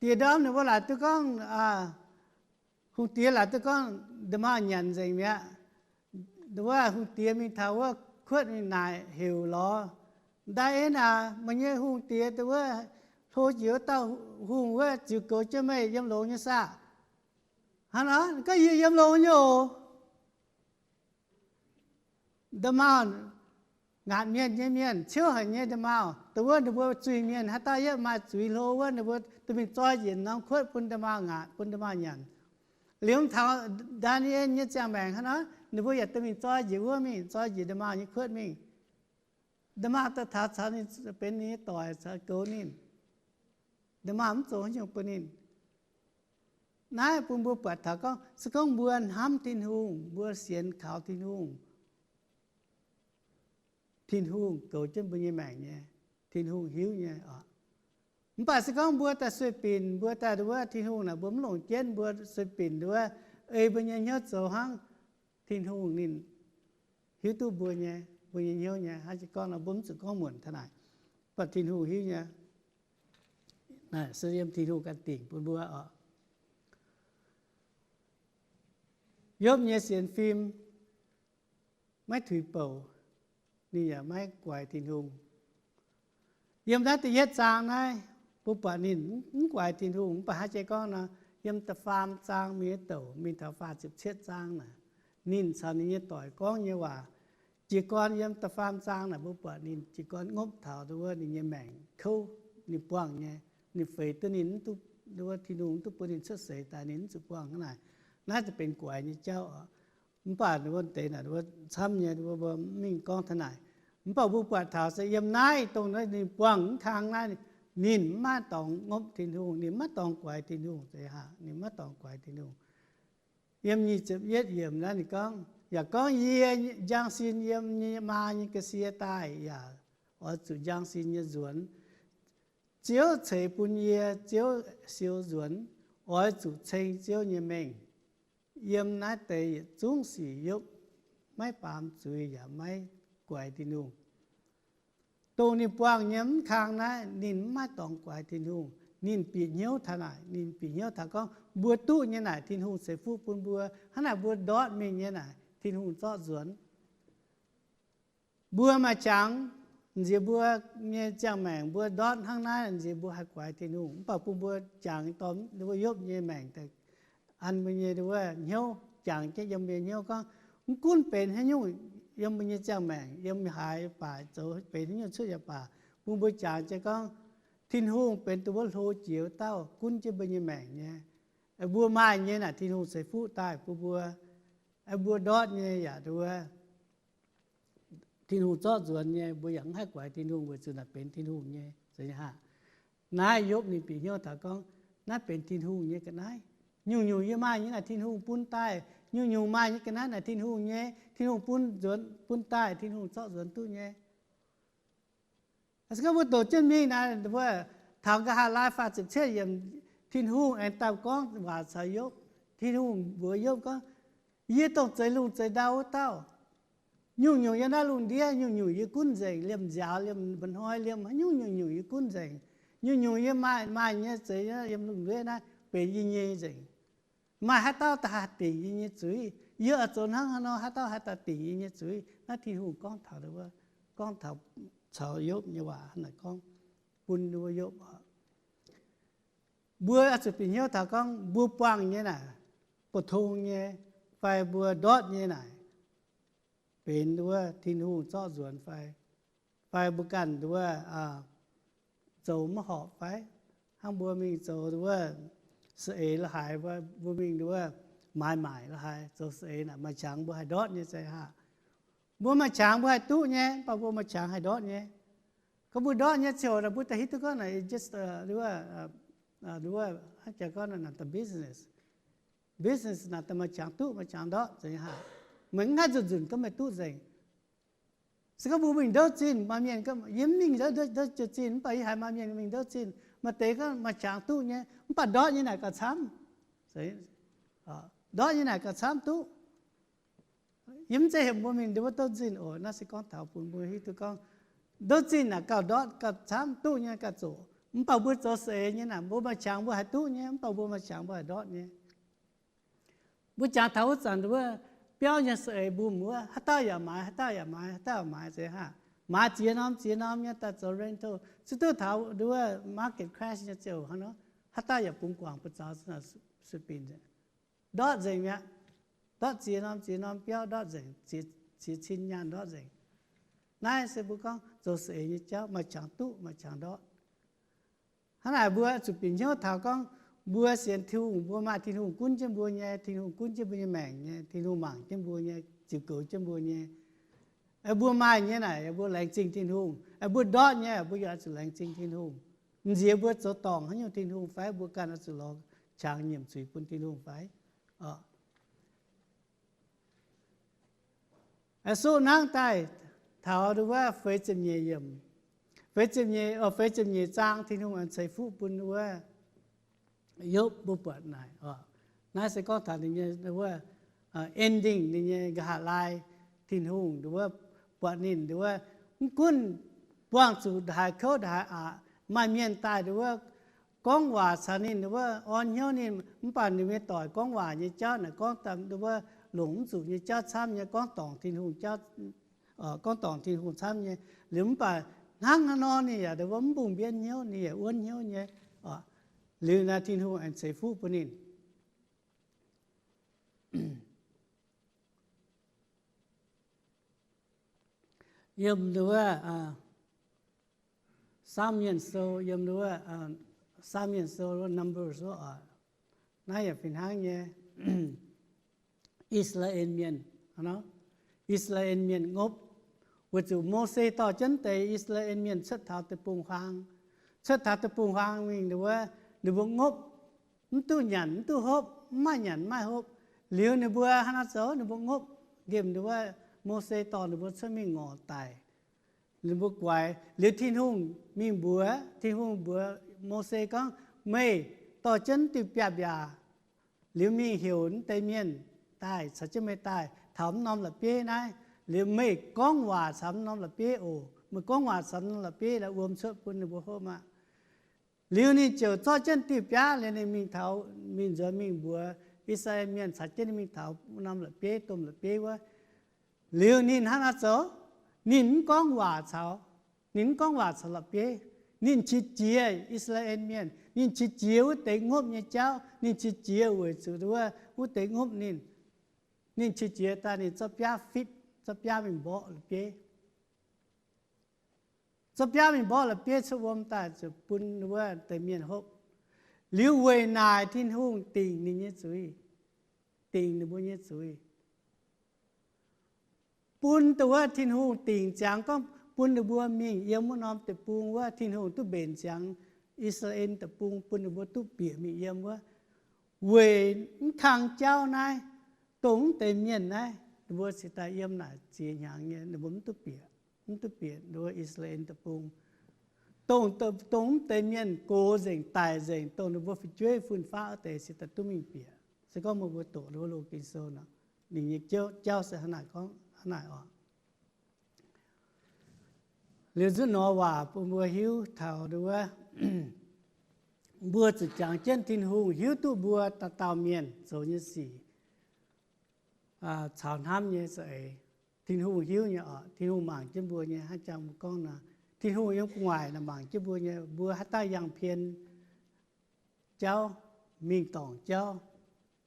Dieh ndorm ninh mbuo laaic duqv gorngv, hungh diex laaic duqv gorngv, Nda'maauh nyanc nzengc mi'aqv. Nduov hungh diex mingh taux wuov kuotv mingh naaic heuc lorz, Ndaa^ni^en aac, meih nyei hungh diex nduov hlo jiex wuov dauh hungh wuov ziux goux jienv meih yiem longx nyei saah? Hnangv nor, gorngv, Yie yiem longx nyei oc. Nda'maauh ngaatc mienh nyei mienh, ciouv haic nyei nda'maauh, dongh wuov ninh mbuo zuiz-mienh haaix dauh yaac maaih zuiz hlo wuov, ninh mbuo duqv mingh zoi njiec norm kuotv bun nda'maauh ngaatc, bun nda'maauh nyanc. Liuz taux Ndaa^ni^en nyei ziangh maengc hnangv nor, ninh mbuo yaac duqv mingh zoi njiec wuov mingh, zoi njiec nda'maauh nyei kuotv mingh. Nda'maauh daaih taux caux ninh benx ninh nyei doic, caux goux ninh. Nda'maauh mv zoux haaix nyungc bun ninh. Naaiv bun mbuo buatc taux gorngv, se gorngv mbuo hnamv Tin-Hungh, mbuo sienx kaux Tin-Hungh, Tin-Hungh goux jienv mbuo nyei maengc nyei. Tin-Hungh hiuv nyei oc. Mv baac se gorngv mbuo daaih sueih binc, mbuo daaih nduov Tin-Hungh naaic, mbuo mv longc jienv, mbuo sueih binc nduov, ei mbuo nyei hnyouv zoux hnangv, Tin-Hungh ninh hiuv duqv mbuo nyei, mbuo nyei hnyouv nyei. Hnangv jiex gorngv nor, mbuo mv zuqc gorngv muonc taux naaic, mv baac Tin-Hungh hiuv nyei. Naaic se yiem Tin-Hungh ganh dingc bun mbuo oc. Yopv nyei sienx fim maiv tuix bouc, ninh yaac maiv guaix Tin-Hungh. Yiem naaiv da'yietv zaang naaiv, mbuo buatc ninh mv guaix Tin-Hungh. Mv baac hnangv jiex gorngv nor, yiem da'faam zaang mingh douc mingh taux faah ziepc cietv zaang naaic, ninh caux ninh nyei doic gorngv nyei waac, jiez gorn yiem da'faam zaang naaic mbuo buatc ninh jiez gorn ngopv taux nduov ninh nyei maengc kouv, ninh buangh nyei, ninh feix duqv ninh, nduov Tin-Hungh mv duqv bun ninh cuotv seix daaih, ninh mv zuqc buangh hnangv naaic. Naaiv benx guaix nyei jauv oc. Mv baac wuov deix naaic mbuo camv nyei, mbuo mv mingh gorngv taux naaic. Mv baac mbuo buatc taux se yiem naaiv dongh ninh buangh mv kang naaiv, ninh mv maaih dorngx ngopv Tin-Hungh, ninh mv maaih dorngx guaix Tin-Hungh, ninh mv maaih dorngx guaix Tin-Hungh. Yiem nyic ziepc yietv yiemc naaiv ninh gorngv, yaac gorngv, Yie njang sin yiem yie maa nyei ga'sie daaih yaac oix zuqc njang sin nyei nzuonx. Ziouv ceix bun yie Ziouv siou nzuonx, oix zuqc ceng Ziouv nyei mengh. Yiem naaiv deix yietc zungv sic Yopv maiv baamz zuiz yaac maiv guaix Tin-Hungh. Dongh ninh buangh nyei mv kang naaiv, ninh mv maaih dorngx guaix Tin-Hungh. Ninh bieqc hnyouv taux naaic, ninh bieqc hnyouv taux gorngv mbuo duqv nyei naaic Tin-Hungh ceix fuqv bun mbuo. Hnangv naaic mbuo ndortv mingh nyei naaic Tin-Hungh zorqv nzuonx. Mbuo maaih jangx nziex mbuo nyei ziangh maengc, mbuo ndortv hnangv naaiv nziex mbuo haih guaix Tin-Hungh. Mv baac bun mbuo jangx dorh mbuo Yopv nyei maengc daaih an mbuo nyei nduov hnyouv, jangx jienv yiem mbuo nyei hnyouv gorngv, mv gunv benx haaix nyungc yiem mbuo nyei ziangh maengc, yiem haaix baac zoux benx haaix nyungc cuotv yaac baac, bun mbuo jangx jienv gorngv, Tin-Hungh benx dongh wuov hlo jiex wuov dauh gunv jienv mbuo nyei maengc nyei. Mbuo maaih nyei naaic Tin-Hungh ceix fuqv daaih bun mbuo. Mbuo ndortv nyei yaac nduov Tin-Hungh zorqv nzuonx nyei, mbuo yaac mv haih guaix Tin-Hungh weic zuqc naaic benx Tin-Hungh nyei. Naaiv Yopv ninh bieqc hnyouv taux gorngv, naaiv benx Tin-Hungh nyei ga'naaiv. Nyungc-nyungc yie maaih nyei naaic Tin-Hungh bun daaih, nyungc-nyungc maaih nyei ga'naaiv naaic Tin-Hungh nyei, Tin-Hungh bun nzuonx, bun daaih, Tin-Hungh zorqv nzuonx duqv nyei. Se gorngv mbuo doqc jienv mingh naaic, mbuo taux nqa'haav laai faah ziepc cietv yiemc, Tin-Hungh aengx daaih gorngv waac caux Yopv. Tin-Hungh mbuox Yopv gorngv, Yie dongh zeix lungh zeix ndau wuov dauh. Nyungc-nyungc yiem naaiv lungh ndiev, nyungc-nyungc yie gunv nzengc, liemh nziaaux, liemh mba'hnoi, liemh haaix nyungc, nyungc-nyungc yie gunv nzengc. Nyungc-nyungc yie maaih, maaih nyei zeix yiem lungh ndiev naaiv benx yie nyei nzengc. Maaih haaix dauh daaih haih dingc yie nyei zuiz? Yie oix zoux hnangv haaix nor, haaix dauh haih daaih dingc yie nyei zuiz? Naaiv Tin-Hungh gorngv taux, gorngv taux caux Yopv nyei waac naaic gorngv bun wuov Yopv oc. Mbuo oix zuqc bieqc hnyouv taux gorngv mbuo buangh nyei naaic, bouh tong nyei, fai mbuo ndortv nyei naaic, benx wuov Tin-Hungh zorqv nzuonx fai, fai mbuo ganh wuov zoux maiv horpc fai, hnangv mbuo mingh zoux wuov saeng-eix la'haaix, mbuo mingh wuov maaiz maaic la'haaix, zoux saeng-eix naaic maaih qangx mbuo haih ndortv nyei za'gengh. Mbuo maaih qangx mbuo haih duqv nyei, mv baac mbuo maaih qangx haih ndortv nyei. Gorngv mbuo ndortv nyei ziouc naaic mbuo daaih hiuv duqv gorngv naaic, just wuov Wuov, hnangv jaax gorngv naaic daaih business, business naaic daaih maaih qangx duqv maaih qangx ndortv nzengc hnangv. Meih mv haih nzunc nzunc gorngv meih duqv nzengc. Se gorngv mbuo mingh ndouv zinh, maaih mienh gorngv yie mv mingh ndouv zinh, mv baac yie haiz maaih mienh mingh ndouv zinh, maaih deix gorngv maaih qangx duqv nyei, mv baac ndortv nyei naaic gauh camv. Ndortv nyei naaic gauh camv duqv. Yie mv zeiz heuc mbuo mingh ndouv zinh oc. Naaiv se gorngv taux bun mbuo hiuv duqv gorngv ndouv zinh naaic gauh ndortv gauh camv duqv nyei gauh zoqc. Mv baac mbuo zoux saeng-eix nyei naaic mbuo maaih qangx mbuo haih duqv nyei, mv baac mbuo maaih qangx mbuo haih ndortv nyei. Mbuo jangx taux wuov zanc wuov biauv nyei saeng-eix mbungh wuov, haaix dauh yaac maaiz, haaix dauh yaac maaiz, haaix dauh yaac maaiz nzengc hnangv. Maaiz ziex norm ziex norm nyei daaih zoux rental, se duqv taux wuov market crash nyei ziouc hnangv nor, haaix dauh yaac bungx guangc buoz-zaux sueih binc nzengc. Ndortv nzengc mi'aqv. Ndortv ziex norm ziex norm biauv ndortv nzengc, ziex cin nyaanh ndortv nzengc. Naaiv se mbuo gorngv zoux saeng-eix nyei jauv maaih qangx duqv maaih qangx ndortv. Hnangv naaic mbuo zuqc bieqc hnyouv taux gorngv mbuo sienx Tin-Hungh, mbuo maaih Tin-Hungh gunv jienv mbuo nyei, Tin-Hungh gunv jienv mbuo nyei maengc nyei, Tin-Hungh mangc jienv mbuo nyei, ziux goux jienv mbuo nyei. Mbuo maaih nyei naaic, mbuo laengz zingh Tin-Hungh. Mbuo ndortv nyei, mbuo yaac zuqc laengz zingh Tin-Hungh. M'nziex mbuo zoux dorngc haaix nyungc Tin-Hungh fai mbuo ganh oix zuqc lorz qangx nyiemc zuiz bun Tin-Hungh fai? Suqv nangv daaih taux wuov feix ziepc nyeic yiemc, feix ziepc nyeic, feix ziepc nyeic zaang Tin-Hungh aengx ceix fuqv bun wuov Yopv mbuo buatc naaic. Naaiv se gorngv taux ninh nyei wuov ending, ninh nyei nqa'haav laai. Tin-Hungh wuov buatc ninh wuov mv gunv buangh zuqc ndongc haaix kouv ndongc haaix aqc, maaih mienh daaih wuov gorngv waac caux ninh wuov orn hnyouv ninh, mv baac ninh nyei doic gorngv waac nyei jauv naaic gorngv daaih wuov longc mv zuqc nyei jauv camv nyei, gorngv dorngc Tin-Hungh jauv, gorngv dorngc Tin-Hungh camv nyei. Liuz mv baac hnangv haaix nor ninh yaac wuov mv mbungh mbienv hnyouv, ninh yaac wuonv hnyouv nyei. Liuz naaiv Tin-Hungh aengx ceix fuqv bun ninh. Yiem wuov Saamv Mienh Sou, yiem wuov Saamv Mienh Sou, Numbers, naaiv yaac fih hnangv nyei. I^saa^laa^en Mienh, I^saa^laa^en Mienh ngopv, weic zuqc Mose dorh jienv deix I^saa^laa^en Mienh cuotv taux deic-bung-huaang, cuotv taux deic-bung-huaang mingh wuov, ninh mbuo ngopv, mv duqv nyanc mv duqv hopv, mv maaih nyanc mv maaih hopv. Liuz ninh mbuo hnangv naaiv zoux, ninh mbuo ngopv nqemh wuov, Mose dorh ninh mbuo cuotv mingh ngorc daic. Ninh mbuo guaix liuz Tin-Hungh mingh mbuox, Tin-Hungh mbuox Mose gorngv, meih dorh jienv diuh biaav-mbiaac liuz mingh heuc naaiv deix mienh daaih caux jienv meih daaih taux mv norm la'bieiv naaiv. Liuz meih gorngv waac caux mv norm la'bieiv oc. Meih gorngv waac caux mv norm la'bieiv la'wuom cuotv bun ninh mbuo hopv aqv. Liuz ninh ziouc zorqv jienv diuh biaav liuz ninh mingh taux, mingh nzuonx mingh mbuox I^saa^laa^en Mienh caux jienv ninh mingh taux norm la'bieiv, domh la'bieiv wuov. Liuz ninh hnangv naaiv zoux, ninh mv gorngv waac caux, ninh mv gorngv waac caux la'bieiv. Ninh qiex jiez I^saa^laa^en Mienh, ninh qiex jiez wuov deix ngopv nyei jauv, ninh qiex jiez weic zuqc wuov, wuov deix ngopv ninh. Ninh qiex jiez daaih ninh zorqv biaav fitv, zorqv biaav mingh mborqv la'bieiv. Zorqv biaav mingh mborqv la'bieiv cuotv wuom daaih ziouc bun wuov deix mienh hopv. Liuz weic naaic Tin-Hungh dingc ninh nyei zuiz, dingc ninh mbuo nyei zuiz. Bun dongh wuov Tin-Hungh dingc ziangx gorngv bun ninh mbuo mingh yiem wuov norm deic-bung wuov, Tin-Hungh duqv mbenc ziangx I^saa^laa^en Deic-Bung bun ninh mbuo duqv bieqc mingh yiem wuov. Weic mv kang jauv naaiv, dongh mv deix mienh naaiv ninh mbuo cingx daaih yiem naaic ziex hnyangx nyei, ninh mbuo mv duqv bieqc, mv duqv bieqc wuov I^saa^laa^en Deic-Bung. Dongh, dongh mv deix mienh gox nzengc, daic nzengc, dongh ninh mbuo fu'jueiv fun-faqv wuov deix cingx daaih duqv mingh bieqc. Se gorngv meih mbuo doqc wuov loz Ging-Sou nor, ninh nyei jauv se hnangv naaic gorngv, hnangv naaic oc. Liuz nzunc nor waac bun mbuo hiuv taux wuov, mbuo zuqc jangx jienv Tin-Hungh hiuv duqv mbuo dauh dauh mienh zoux nyei sic caux hnamv nyei za'eix. Tin-Hungh hiuv nyei oc, Tin-Hungh mangc jienv mbuo nyei. Hnangv jang mbuo gorngv nor, Tin-Hungh yiem gu'nguaaic naaic mangc jienv mbuo nyei. Mbuo haaix dauh yangh pien jauv, mingh dorngc jauv,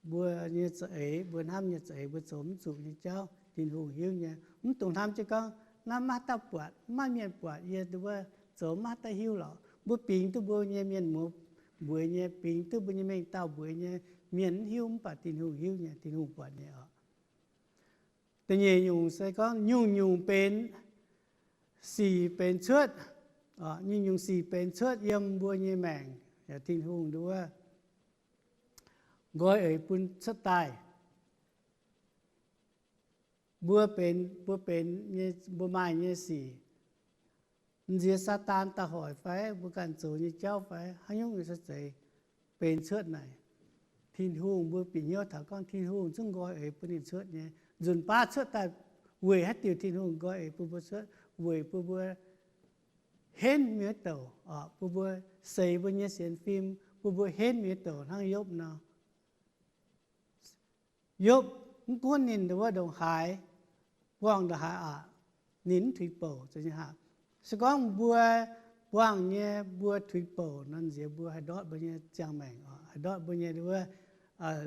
mbuo nyei za'eix, mbuo hnamv nyei za'eix, mbuo zoux mv zuqc nyei jauv, Tin-Hungh hiuv nyei. Mv dungx hnamv jienv gorngv naaiv maiv dauh buatc, maiv maaih mienh buatc yie wuov, zoux maiv dauh hiuv lorqc. Mbuo bingx duqv mbuo nyei mienh muoz mbueiz nyei, bingx duqv mbuo nyei mengh dauh mbueiz nyei, mienh mv hiuv, mv baac Tin-Hungh hiuv nyei, Tin-Hungh buatc nyei oc. Da'nyeic nyungc se gorngv nyungc-nyungc benx sic benx cuotv, nyungc-nyungc sic benx cuotv yiem mbuo nyei maengc, Tin-Hungh nduov nqoi eix bun cuotv daaih. Mbuo benx, mbuo benx nyei, mbuo maaih nyei sic, m'nziex Saadaan daaih hoic fai mbuo ganh zoux nyei jauv fai haaix nyungc nyei se zeiz benx cuotv naaic. Tin-Hungh, mbuo bieqc hnyouv taux gorngv Tin-Hungh zungv nqoi eix bun ninh cuotv nyei. Nzunc baav cuotv daaih weic haaix diuc Tin-Hungh nqoi eix bun mbuo cuotv? Weic bun mbuo henv mienh douc, bun mbuo seix mbuo nyei sienx fim, bun mbuo henv mienh douc hnangv Yopv nor. Yopv mv gunv ninh ndongc wuov ndongc haaix, buangh ndongc haaix aqv, ninh mv tuix bouc. Aa, se gorngv mbuo buangh nyei mbuo tuix bouc nor, nziex mbuo haih ndortv mbuo nyei ziangh maengc, haih ndortv mbuo nyei wuov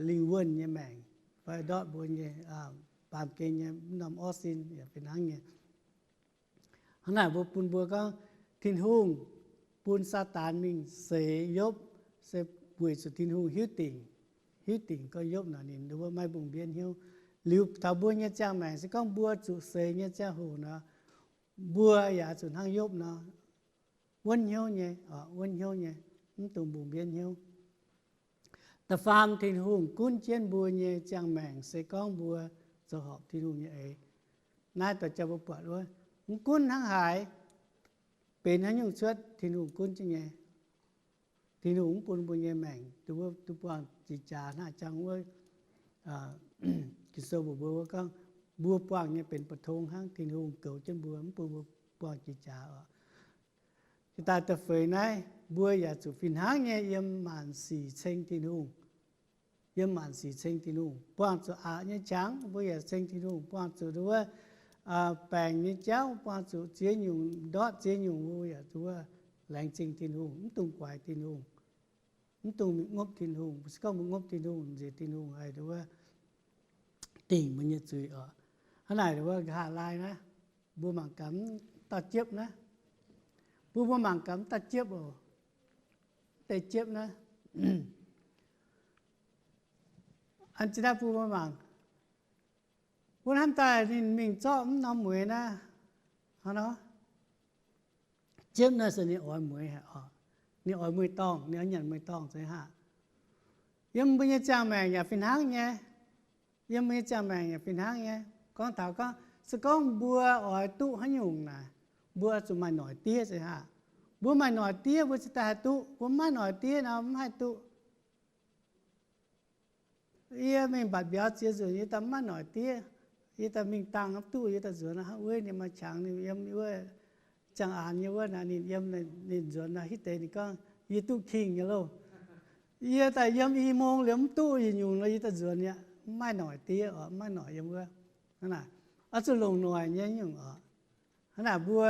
lingh wuonh nyei maengc, fai ndortv mbuo nyei baamh gen nyei norm orv sin yaac fih hnangv nyei. Hnangv naaic mbuo bun mbuo gorngv Tin-Hungh bun Saadaan mingh seix Yopv se weic zuqc Tin-Hungh hiuv dingc, hiuv dingc gorngv Yopv naaic ninh ndongc wuov maiv mbungh mbienv hnyouv. Liuz taux mbuo nyei ziangh maengc, se gorngv mbuo zuqc seix nyei ziangh hoc nor, mbuo yaac zuqc hnangv Yopv nor, wuonv hnyouv nyei, wuonv hnyouv nyei, mv dungx mbungh mbienv hnyouv. Da'faam, Tin-Hungh gunv jienv mbuo nyei ziangh maengc se gorngv mbuo zoux horpc Tin-Hungh nyei eix. Naaiv dorh jaa mbuo buatc wuov, mv gunv hnangv haaix, benx haaix nyungc cuotv, Tin-Hungh gunv jienv nyei. Tin-Hungh mv bun mbuo nyei maengc duqv buangh jiex jaax hnangv jangx wuov Ging-Sou mbuox mbuo wuov gorngv, mbuo buangh nyei benx mbu'tong hnangv. Tin-Hungh goux jienv mbuo, mv bun mbuo buangh jiex jaax oc. Jiex daaih da'feix naaiv, mbuo yaac zuqc fih hnangv nyei yiem maanc sic ceng Tin-Hungh. Yiem maanc sic ceng Tin-Hungh, buangh zuqc aqc nyei qangx mbuo yaac ceng Tin-Hungh, buangh zuqc wuov baengc nyei jauv, buangh zuqc ziex nyungc ndortv ziex nyungc, mbuo yaac wuov laengz zingh Tin-Hungh, mv dungx guaix Tin-Hungh, mv dungx mingh ngopv Tin-Hungh. Se gorngv mbuo ngopv Tin-Hungh, nziex Tin-Hungh haih wuov dingc mbuo nyei zuiz oc. Hnangv naaic wuov nqa'haav laai naaiv, mbuo mangc gaax mv dauh jiepv naaiv. Mbuo mbuo mangc gaax mv dauh jiepv oc. Mv deix jiepv naaiv, an zinh naaiv bun mbuo mangc, wuov hnamv daaih ninh mingh zorqv mv norm mueix naaiv, hnangv nor, jiepv naaiv se ninh oix mueix haic oc. Ninh oix mueix dorngh, ninh oix nyanc mueix dorngh se haac. Yiem mbuo nyei ziangh maengc yaac fih hnangv nyei. Yiem mbuo nyei ziangh maengc yaac fih hnangv nyei. Gorngv taux gorngv, se gorngv mbuo oix duqv haaix nyungc naaic, mbuo zuqc maaih noic diev se haac. Mbuo maaih noic diev mbuo cingx daaih haih duqv. Mbuo mv maaih noic diev nor mv haih duqv. Yie mingh mbatc mbiauz ziex nzunc yie daaih mv maaih noic diev. Yie daaih mingh dangh mv duqv, yie daaih nzuonx hnangv wuov, ninh maaih qangx ninh yiem wuov, ziangh aanx nyei wuov naaic, ninh yiem, ninh nzuonx naaic hitv deix ninh gorngv, yie duqv king nyei loh. Yie daaih yiem i mong liemh mv duqv yietc nyungc nor yie daaih nzuonx aqv. Mv maaih noic diev oc, mv maaih noic yiem wuov. Hnangv naaic, oix zuqc longc noic nyei nyungc oc. Hnangv naaic mbuo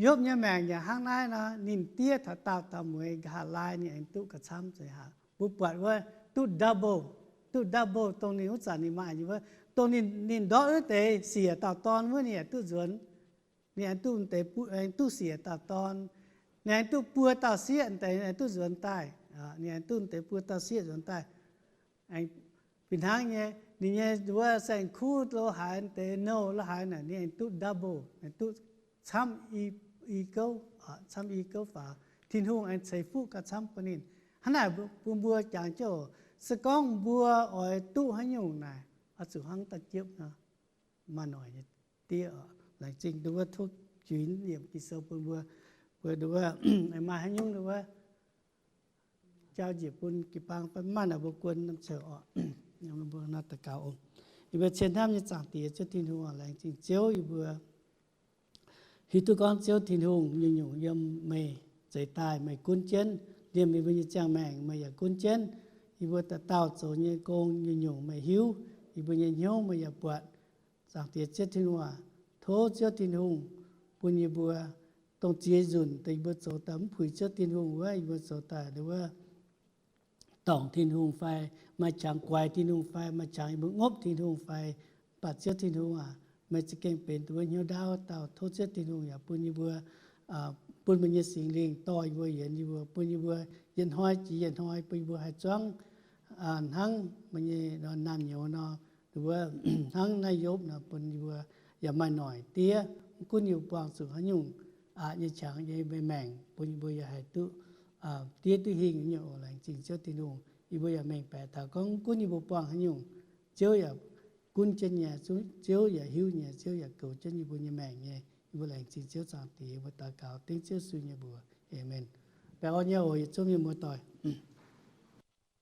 Yopv nyei maengc yaac hnangv naaiv nor, ninh diev taux daauh dauh mueix nqa'haav laai ninh aengx duqv gauh camv zeiz haic. Mbuo buatc wuov duqv double, duqv double dongh ninh wuov zanc ninh maaih nyei wuov, dongh ninh, ninh ndortv wuov deix siec dauh dorn wuov ninh yaac duqv nzuonx. Ninh aengx duqv deix, aengx duqv siec dauh dorn. Ninh aengx duqv buo dauh sieqv deix aengx duqv nzuonx daaih. Ninh aengx duqv deix buo dauh sieqv nzuonx daaih. Fih hnangv nyei, ninh nyei wuov saeng-kuv lo haaix deix, nouh lo haaix naaic, ninh aengx duqv double, aengx duqv camv i gouv, camv i gouv faaux. Tin-Hungh aengx ceix fuqv gauh camv bun ninh. Hnangv naaic bun mbuo jangx jienv oc, se gorngv mbuo oix duqv haaix nyungc naaic, oix zuqc hnangv dauh jiepv nor, maaih noic nyei diev oc. Laengz zingh nduov wuov tov juix yiemc Ging-Sou bun mbuo, mbuo nduov maaih haaix nyungc nduov jauv njiec bun jiu-baang fai mv maaih naaic mbuo guon norm ceuc oc. Mbuo nor daux gaux oc. Yie mbuo cien hnamv nyei Zaangc Diex Ziouv Tin-Hungh, laengz zingh Ziouv yie mbuo hiuv duqv gorngv Ziouv Tin-Hungh nyungc-nyungc yiem meih zeix daaih, meih gunv jienv. Liemh yie mbuo nyei ziangh maengc meih yaac gunv jienv. Yie mbuo dauh dauh zoux nyei gong nyungc-nyungc meih hiuv, yie mbuo nyei hnyouv meih yaac buatc. Zaangc Diex Ziouv Tin-Hungh aac, tov Ziouv Tin-Hungh bun yie mbuo dongh ziex nzunc deix yie mbuo zoux daaih mv puix Ziouv Tin-Hungh wuov, yie mbuo zoux daaih wuov dorngc Tin-Hungh fai maaih qangx guaix Tin-Hungh fai maaih qangx yie mbuo ngopv Tin-Hungh fai, mv baac Ziouv Tin-Hungh aac, meih za'gengh benx dongh wuov hnyouv ndaauv dauh. Tov Ziouv Tin-Hungh yaac bun yie mbuo, bun meih nyei Singx Lingh dorh yie mbuo, yienx yie mbuo, bun yie mbuo yietc hnoi jiex yietc hnoi, bun yie mbuo haih zuangv hnangv meih nyei naamh nyouz nor, wuov hnangv naaiv Yopv nor, bun yie mbuo yaac maaih noic diev. Mv gunv yie mbuo buangh zuqc haaix nyungc aqc nyei qangx nyei maengc, bun yie mbuo yaac haih duqv diev duqv hingh nyei oc. Laengz zingh Ziouv Tin-Hungh. Yie mbuo yaac mengh baeqc taux gorngv gunv yie mbuo buangh haaix nyungc, Ziouv yaac gunv jienv nyei, Ziouv yaac hiuv nyei, Ziouv yaac goux jienv yie mbuo nyei maengc nyei. Yie mbuo laengz zingh Ziouv Zaangc Diex, yie mbuo daux gaux dengv Ziouv Yesu nyei mbuox. Aamen. Baengh orn nyei oc, yietc zungv mienh muoz-doic.